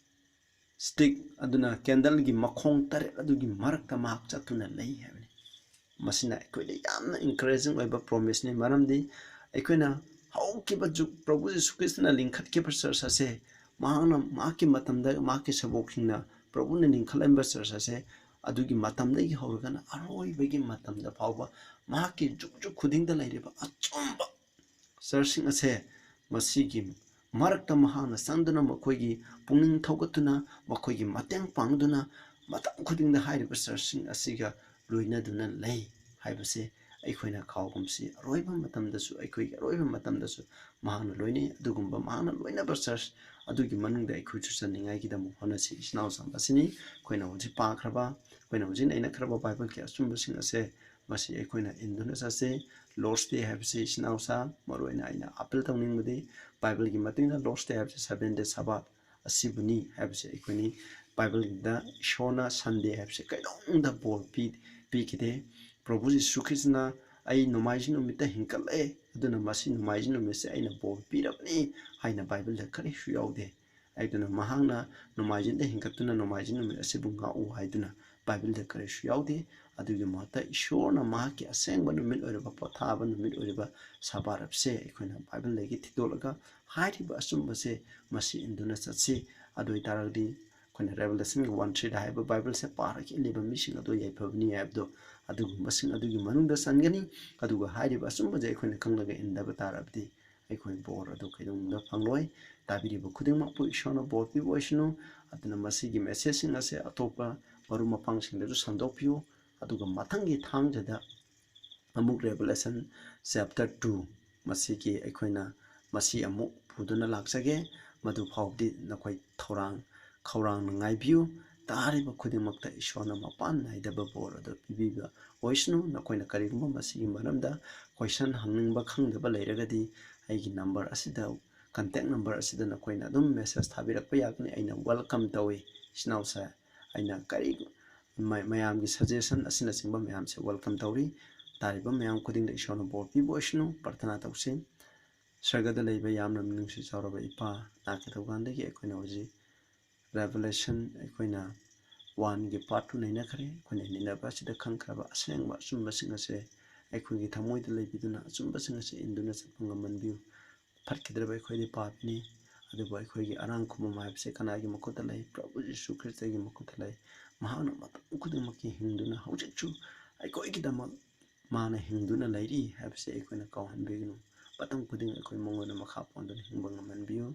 stick ꯑꯗꯨꯅ candleꯒꯤ ꯃꯈꯣꯡ ꯇꯔꯦꯠ ꯑꯗꯨꯒꯤ ꯃꯔꯛꯇ ꯃꯍꯥꯛ ꯆꯠꯇꯨꯅ ꯂꯩ ꯍꯥꯏꯕꯅꯤ꯫ ꯃꯁꯤꯅ ꯑꯩꯈꯣꯏꯗ ꯌꯥꯝꯅ encouraging ꯑꯣꯏꯕ promiseꯅꯤ, ꯃꯔꯝꯗꯤ ꯑꯩꯈꯣꯏꯅ ꯍꯧꯈꯤꯕ ꯖꯨꯛ, ꯄ꯭ꯔꯚꯨ ꯖꯤꯁꯨ ꯈ꯭ꯔꯤꯁꯇꯅ ꯂꯤꯡꯈꯠꯈꯤꯕ church ꯑꯁꯦ, ꯃꯍꯥꯛꯅ, ꯃꯍꯥꯛꯀꯤ ꯃꯇꯝꯗ ꯃꯍꯥꯛꯀꯤ ꯁꯕꯣꯛꯁꯤꯡꯅ ꯄ꯭ꯔꯚꯨꯅ ꯂꯤꯡꯈꯠꯂꯝꯕ church ꯑꯁꯦ, ꯑꯗꯨꯒꯤ ꯃꯇꯝꯗꯒꯤ ꯍꯧꯔꯒꯅ ꯑꯔꯣꯏꯕꯒꯤ ꯃꯇꯝꯗ ꯐꯥꯎꯕ ꯃꯍꯥꯛꯀꯤ ꯖꯨꯛ ꯖꯨꯛ ꯈꯨꯗꯤꯡꯗ ꯂꯩꯔꯤꯕ ꯑꯆꯨꯝꯕ churchꯁꯤꯡ ꯑꯁꯦ, ꯃꯁꯤꯒꯤ ꯃꯔꯛꯇ ꯃꯍꯥꯛꯅ ꯆꯪꯗꯨꯅ ꯃꯈꯣꯏꯒꯤ ꯄꯨꯛꯅꯤꯡ ꯊꯧꯒꯠꯇꯨꯅ, ꯃꯈꯣꯏꯒꯤ ꯃꯇꯦꯡ ꯄꯥꯡꯗꯨꯅ, ꯃꯇꯝ ꯈꯨꯗꯤꯡꯗ ꯍꯥꯏꯔꯤꯕ churchꯁꯤꯡ ꯑꯁꯤꯒ ꯂꯣꯏꯅꯗꯨꯅ ꯂꯩ ꯍꯥꯏꯕꯁꯦ ꯑꯩꯈꯣꯏꯅ ꯀꯥꯎꯒꯨꯝꯁꯤ꯫ ꯑꯔꯣꯏꯕ ꯃꯇꯝꯗꯁꯨ, ꯑꯩꯈꯣꯏꯒꯤ ꯑꯔꯣꯏꯕ ꯃꯇꯝꯗꯁꯨ ꯃꯍꯥꯛꯅ ꯂꯣꯏꯅꯩ꯫ ꯑꯗꯨꯒꯨꯝꯕ ꯃꯍꯥꯛꯅ ꯂꯣꯏꯅꯕ church ꯑꯗꯨꯒꯤ ꯃꯅꯨꯡꯗ ꯑꯩꯈꯣꯏꯁꯨ ꯆꯟꯅꯤꯡꯉꯥꯏꯒꯤꯗꯃꯛ ꯍꯣꯠꯅꯁꯤ꯫ ꯏꯆꯤꯟ ꯏꯅꯥꯎꯁꯤꯡ, ꯃꯁꯤꯅꯤ ꯑꯩꯈꯣꯏꯅ ꯍꯧꯖꯤꯛ ꯄꯥꯈ꯭ꯔꯕ, ꯑꯩꯈꯣꯏꯅ ꯍꯧꯖꯤꯛ ꯅꯩꯅꯈ꯭ꯔꯕ ꯕꯥꯏꯕꯜꯒꯤ ꯑꯆꯨꯝꯕꯁꯤꯡ ꯑꯁꯦ, ꯃꯁꯤ ꯑꯩꯈꯣꯏꯅ ꯏꯟꯗꯨꯅ ꯆꯠꯁꯤ꯫ Lord's Day ꯍꯥꯏꯕꯁꯤ, ꯏꯆꯤꯟ ꯏꯅꯥꯎꯁꯥ, ꯃꯔꯨꯑꯣꯏꯅ ꯑꯩꯅ appeal ꯇꯧꯅꯤꯡꯕꯗꯤ, ꯕꯥꯏꯕꯜꯒꯤ ꯃꯇꯨꯡ ꯏꯟꯅ Lord's Day ꯍꯥꯏꯕꯁꯤ seven day Sabbath ꯑꯁꯤꯕꯨꯅꯤ ꯍꯥꯏꯕꯁꯦ ꯑꯩꯈꯣꯏꯅꯤ ꯕꯥꯏꯕꯜꯗ ꯏꯁꯣꯔꯅ Sunday ꯍꯥꯏꯕꯁꯦ ꯀꯩꯗꯧꯅꯨꯡꯗ ꯕꯣꯔ ꯄꯤ-, ꯄꯤꯈꯤꯗꯦ꯫ ꯄ꯭ꯔꯚꯨ ꯖꯤꯁꯨ ꯈ꯭ꯔꯤꯁꯇꯅ, "ꯑꯩ ꯅꯣꯡꯃꯥꯏꯖꯤꯡ ꯅꯨꯃꯤꯠꯇ ꯍꯤꯡꯒꯠꯂꯛꯑꯦ, ꯑꯗꯨꯅ ꯃꯁꯤ ꯅꯣꯡꯃꯥꯏꯖꯤꯡ ꯅꯨꯃꯤꯠꯁꯦ ꯑꯩꯅ ꯕꯣꯔ ꯄꯤꯔꯕꯅꯤ" ꯍꯥꯏꯅ ꯕꯥꯏꯕꯜꯗ ꯀꯔꯤꯁꯨ ꯌꯥꯎꯗꯦ꯫ ꯑꯗꯨꯅ ꯃꯍꯥꯛꯅ ꯅꯣꯡꯃꯥꯏꯖꯤꯡꯗ ꯍꯤꯡꯒꯠꯇꯨꯅ ꯅꯣꯡꯃꯥꯏꯖꯤꯡ ꯅꯨꯃꯤꯠ ꯑꯁꯤꯕꯨ ꯉꯥꯛꯎ ꯍꯥꯏꯗꯨꯅ ꯕꯥꯏꯕꯜꯗ ꯀꯔꯤꯁꯨ ꯌꯥꯎꯗꯦ꯫ ꯑꯗꯨꯒꯤ ꯃꯍꯨꯠꯇ ꯏꯁꯣꯔꯅ ꯃꯍꯥꯛꯀꯤ ꯑꯁꯦꯡꯕ ꯅꯨꯃꯤꯠ ꯑꯣꯏꯔꯤꯕ, ꯄꯣꯊꯥꯕ ꯅꯨꯃꯤꯠ ꯑꯣꯏꯔꯤꯕ ꯁꯕꯥꯠ ꯑꯁꯦ ꯑꯩꯈꯣꯏꯅ ꯕꯥꯏꯕꯜꯗꯒꯤ ꯊꯤꯗꯣꯛꯂꯒ ꯍꯥꯏꯔꯤꯕ ꯑꯆꯨꯝꯕꯁꯦ ꯃꯁꯤ ꯏꯟꯗꯨꯅ ꯆꯠꯁꯤ꯫ ꯑꯗꯨ ꯑꯣꯏꯇꯥꯔꯒꯗꯤ ꯑꯩꯈꯣꯏꯅ Revelationꯒꯤ one threeꯗ ꯍꯥꯏꯕ ꯕꯥꯏꯕꯜꯁꯦ ꯄꯥꯔꯒ ꯏꯜꯂꯤꯕ ꯃꯤꯁꯤꯡ ꯑꯗꯨ ꯌꯥꯏꯐꯕꯅꯤ ꯍꯥꯏꯕꯗꯣ ꯑꯗꯨꯒꯨꯝꯕꯁꯤꯡ ꯑꯗꯨꯒꯤ ꯃꯅꯨꯡꯗ ꯆꯟꯒꯅꯤ꯫ ꯑꯗꯨꯒ ꯍꯥꯏꯔꯤꯕ ꯑꯆꯨꯝꯕꯁꯦ ꯑꯩꯈꯣꯏꯅ ꯈꯪꯂꯒ ꯏꯟꯗꯕ ꯇꯥꯔꯕꯗꯤ ꯑꯩꯈꯣꯏ ꯕꯣꯔ ꯑꯗꯨ ꯀꯩꯗꯧꯅꯨꯡꯗ ꯐꯪꯂꯣꯏ꯫ ꯇꯥꯕꯤꯔꯤꯕ ꯈꯨꯗꯤꯡꯃꯛꯄꯨ ꯏꯁꯣꯔꯅ ꯕꯣꯔ ꯄꯤꯕ ꯑꯣꯏꯁꯅꯨ꯫ ꯑꯗꯨꯅ ꯃꯁꯤꯒꯤ messageꯁꯤꯡ ꯑꯁꯦ ꯑꯇꯣꯞꯄ ꯃꯔꯨꯞ ꯃꯄꯥꯡꯁꯤꯡꯗꯁꯨ ꯁꯟꯗꯣꯛꯄꯤꯌꯨ꯫ ꯑꯗꯨꯒ ꯃꯊꯪꯒꯤ ꯊꯥꯡꯖꯗ ꯑꯃꯨꯛ Revelation chapter two ꯃꯁꯤꯒꯤ ꯑꯩꯈꯣꯏꯅ ꯃꯁꯤ ꯑꯃꯨꯛ ꯄꯨꯗꯨꯅ ꯂꯥꯛꯆꯒꯦ꯫ ꯃꯗꯨ ꯐꯥꯎꯕꯗꯤ ꯅꯈꯣꯏ ꯊꯧꯔꯥꯡ ꯈꯧꯔꯥꯡꯅ ꯉꯥꯏꯕꯤꯌꯨ꯫ ꯇꯥꯔꯤꯕ ꯈꯨꯗꯤꯡꯃꯛꯇ ꯏꯁꯣꯔꯅ ꯃꯄꯥꯟ ꯅꯥꯏꯗꯕ ꯕꯣꯔ ꯑꯗꯨ ꯄꯤꯕꯤꯕ ꯑꯣꯏꯁꯅꯨ꯫ ꯅꯈꯣꯏꯅ ꯀꯔꯤꯒꯨꯝꯕ ꯃꯁꯤꯒꯤ ꯃꯔꯝꯗ question ꯍꯪꯅꯤꯡꯕ ꯈꯪꯗꯕ ꯂꯩꯔꯒꯗꯤ ꯑꯩꯒꯤ number ꯑꯁꯤꯗ, contact number ꯑꯁꯤꯗ ꯅꯈꯣꯏꯅ ꯑꯗꯨꯝ message ꯊꯥꯕꯤꯔꯛꯄ ꯌꯥꯒꯅꯤ꯫ ꯑꯩꯅ welcome ꯇꯧꯏ ꯏꯆꯤꯟ ꯏꯅꯥꯎꯁꯦ꯫ ꯑꯩꯅ ꯀꯔꯤ ꯃ-, ꯃꯌꯥꯝꯒꯤ suggestion ꯑꯁꯤꯅꯆꯤꯡꯕ ꯃꯌꯥꯝꯁꯦ welcome ꯇꯧꯔꯤ꯫ ꯇꯥꯔꯤꯕ ꯃꯌꯥꯝ ꯈꯨꯗꯤꯡꯗ ꯏꯁꯣꯔꯅ ꯕꯣꯔ ꯄꯤꯕ ꯑꯣꯏꯁꯅꯨ꯫ ꯄ꯭ꯔꯊꯅꯥ ꯇꯧꯁꯤ꯫ ꯁꯔꯒꯗ ꯂꯩꯕ ꯌꯥꯝꯅ ꯃꯤꯅꯨꯡꯁꯤ ꯆꯥꯎꯔꯕ ꯏꯄꯥ, ꯅꯥꯀꯤ ꯊꯧꯒꯥꯟꯗꯒꯤ ꯑꯩꯈꯣꯏꯅ ꯍꯧꯖꯤꯛ Revelation ꯑꯩꯈꯣꯏꯅ one ꯒꯤ part two ꯅꯩꯅꯈ꯭ꯔꯦ꯫ ꯑꯩꯈꯣꯏꯅ ꯅꯩꯅꯕ ꯑꯁꯤꯗ ꯈꯪꯈ꯭ꯔꯕ ꯑꯁꯦꯡꯕ ꯑꯆꯨꯝꯕꯁꯤꯡ ꯑꯁꯦ ꯑꯩꯈꯣꯏꯒꯤ ꯊꯃꯣꯏꯗ ꯂꯩꯕꯤꯗꯨꯅ ꯑꯆꯨꯝꯕꯁꯤꯡ ꯑꯁꯤ ꯏꯟꯗꯨꯅ ꯆꯠꯄ ꯉꯝꯍꯟꯕꯤꯌꯨ꯫ ꯐꯠꯈꯤꯗ꯭ꯔꯕ ꯑꯩꯈꯣꯏꯗꯤ ꯄꯥꯄꯤꯅꯤ, ꯑꯗꯨꯕꯨ ꯑꯩꯈꯣꯏꯒꯤ ꯑꯔꯥꯡ ꯈꯨꯕꯝ ꯍꯥꯏꯕꯁꯤ ꯀꯅꯥꯒꯤ ꯃꯈꯨꯠꯇ ꯂꯩ? ꯄ꯭ꯔꯚꯨ ꯖꯤꯁꯨ ꯈ꯭ꯔꯤꯁꯇꯒꯤ ꯃꯈꯨꯠꯇ ꯂꯩ꯫ ꯃꯍꯥꯛꯅ ꯃꯇꯝ ꯈꯨꯗꯤꯡꯃꯛꯀꯤ ꯍꯤꯡꯗꯨꯅ ꯍꯧꯖꯤꯛꯁꯨ ꯑꯩꯈꯣꯏꯒꯤꯗꯃꯛ ꯃꯥꯅ ꯍꯤꯡꯗꯨꯅ ꯂꯩꯔꯤ ꯍꯥꯏꯕꯁꯤ ꯑꯩꯈꯣꯏꯅ ꯀꯥꯎꯍꯟꯕꯤꯒꯅꯨ꯫ ꯃꯇꯝ ꯈꯨꯗꯤꯡ ꯑꯩꯈꯣꯏ ꯃꯉꯣꯟꯗ ꯃꯈꯥ ꯄꯣꯟꯗꯨꯅ ꯍꯤꯡꯕ ꯉꯝꯍꯟꯕꯤꯌꯨ꯫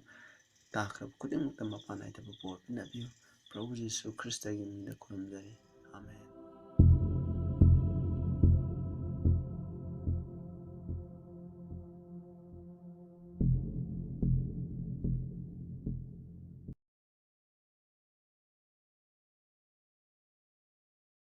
ꯇꯥꯈ꯭ꯔꯕ ꯈꯨꯗꯤꯡꯃꯛꯇ ꯃꯄꯥꯟ ꯅꯥꯏꯗꯕ ꯕꯣꯔ ꯄꯤꯅꯕꯤꯌꯨ꯫ ꯄ꯭ꯔꯚꯨ ꯖꯤꯁꯨ ꯈ꯭ꯔꯤꯁꯇꯒꯤ ꯃꯤꯡꯗ ꯈꯨꯔꯨꯝꯖꯔꯤ꯫ ꯑꯥꯃꯦꯟ꯫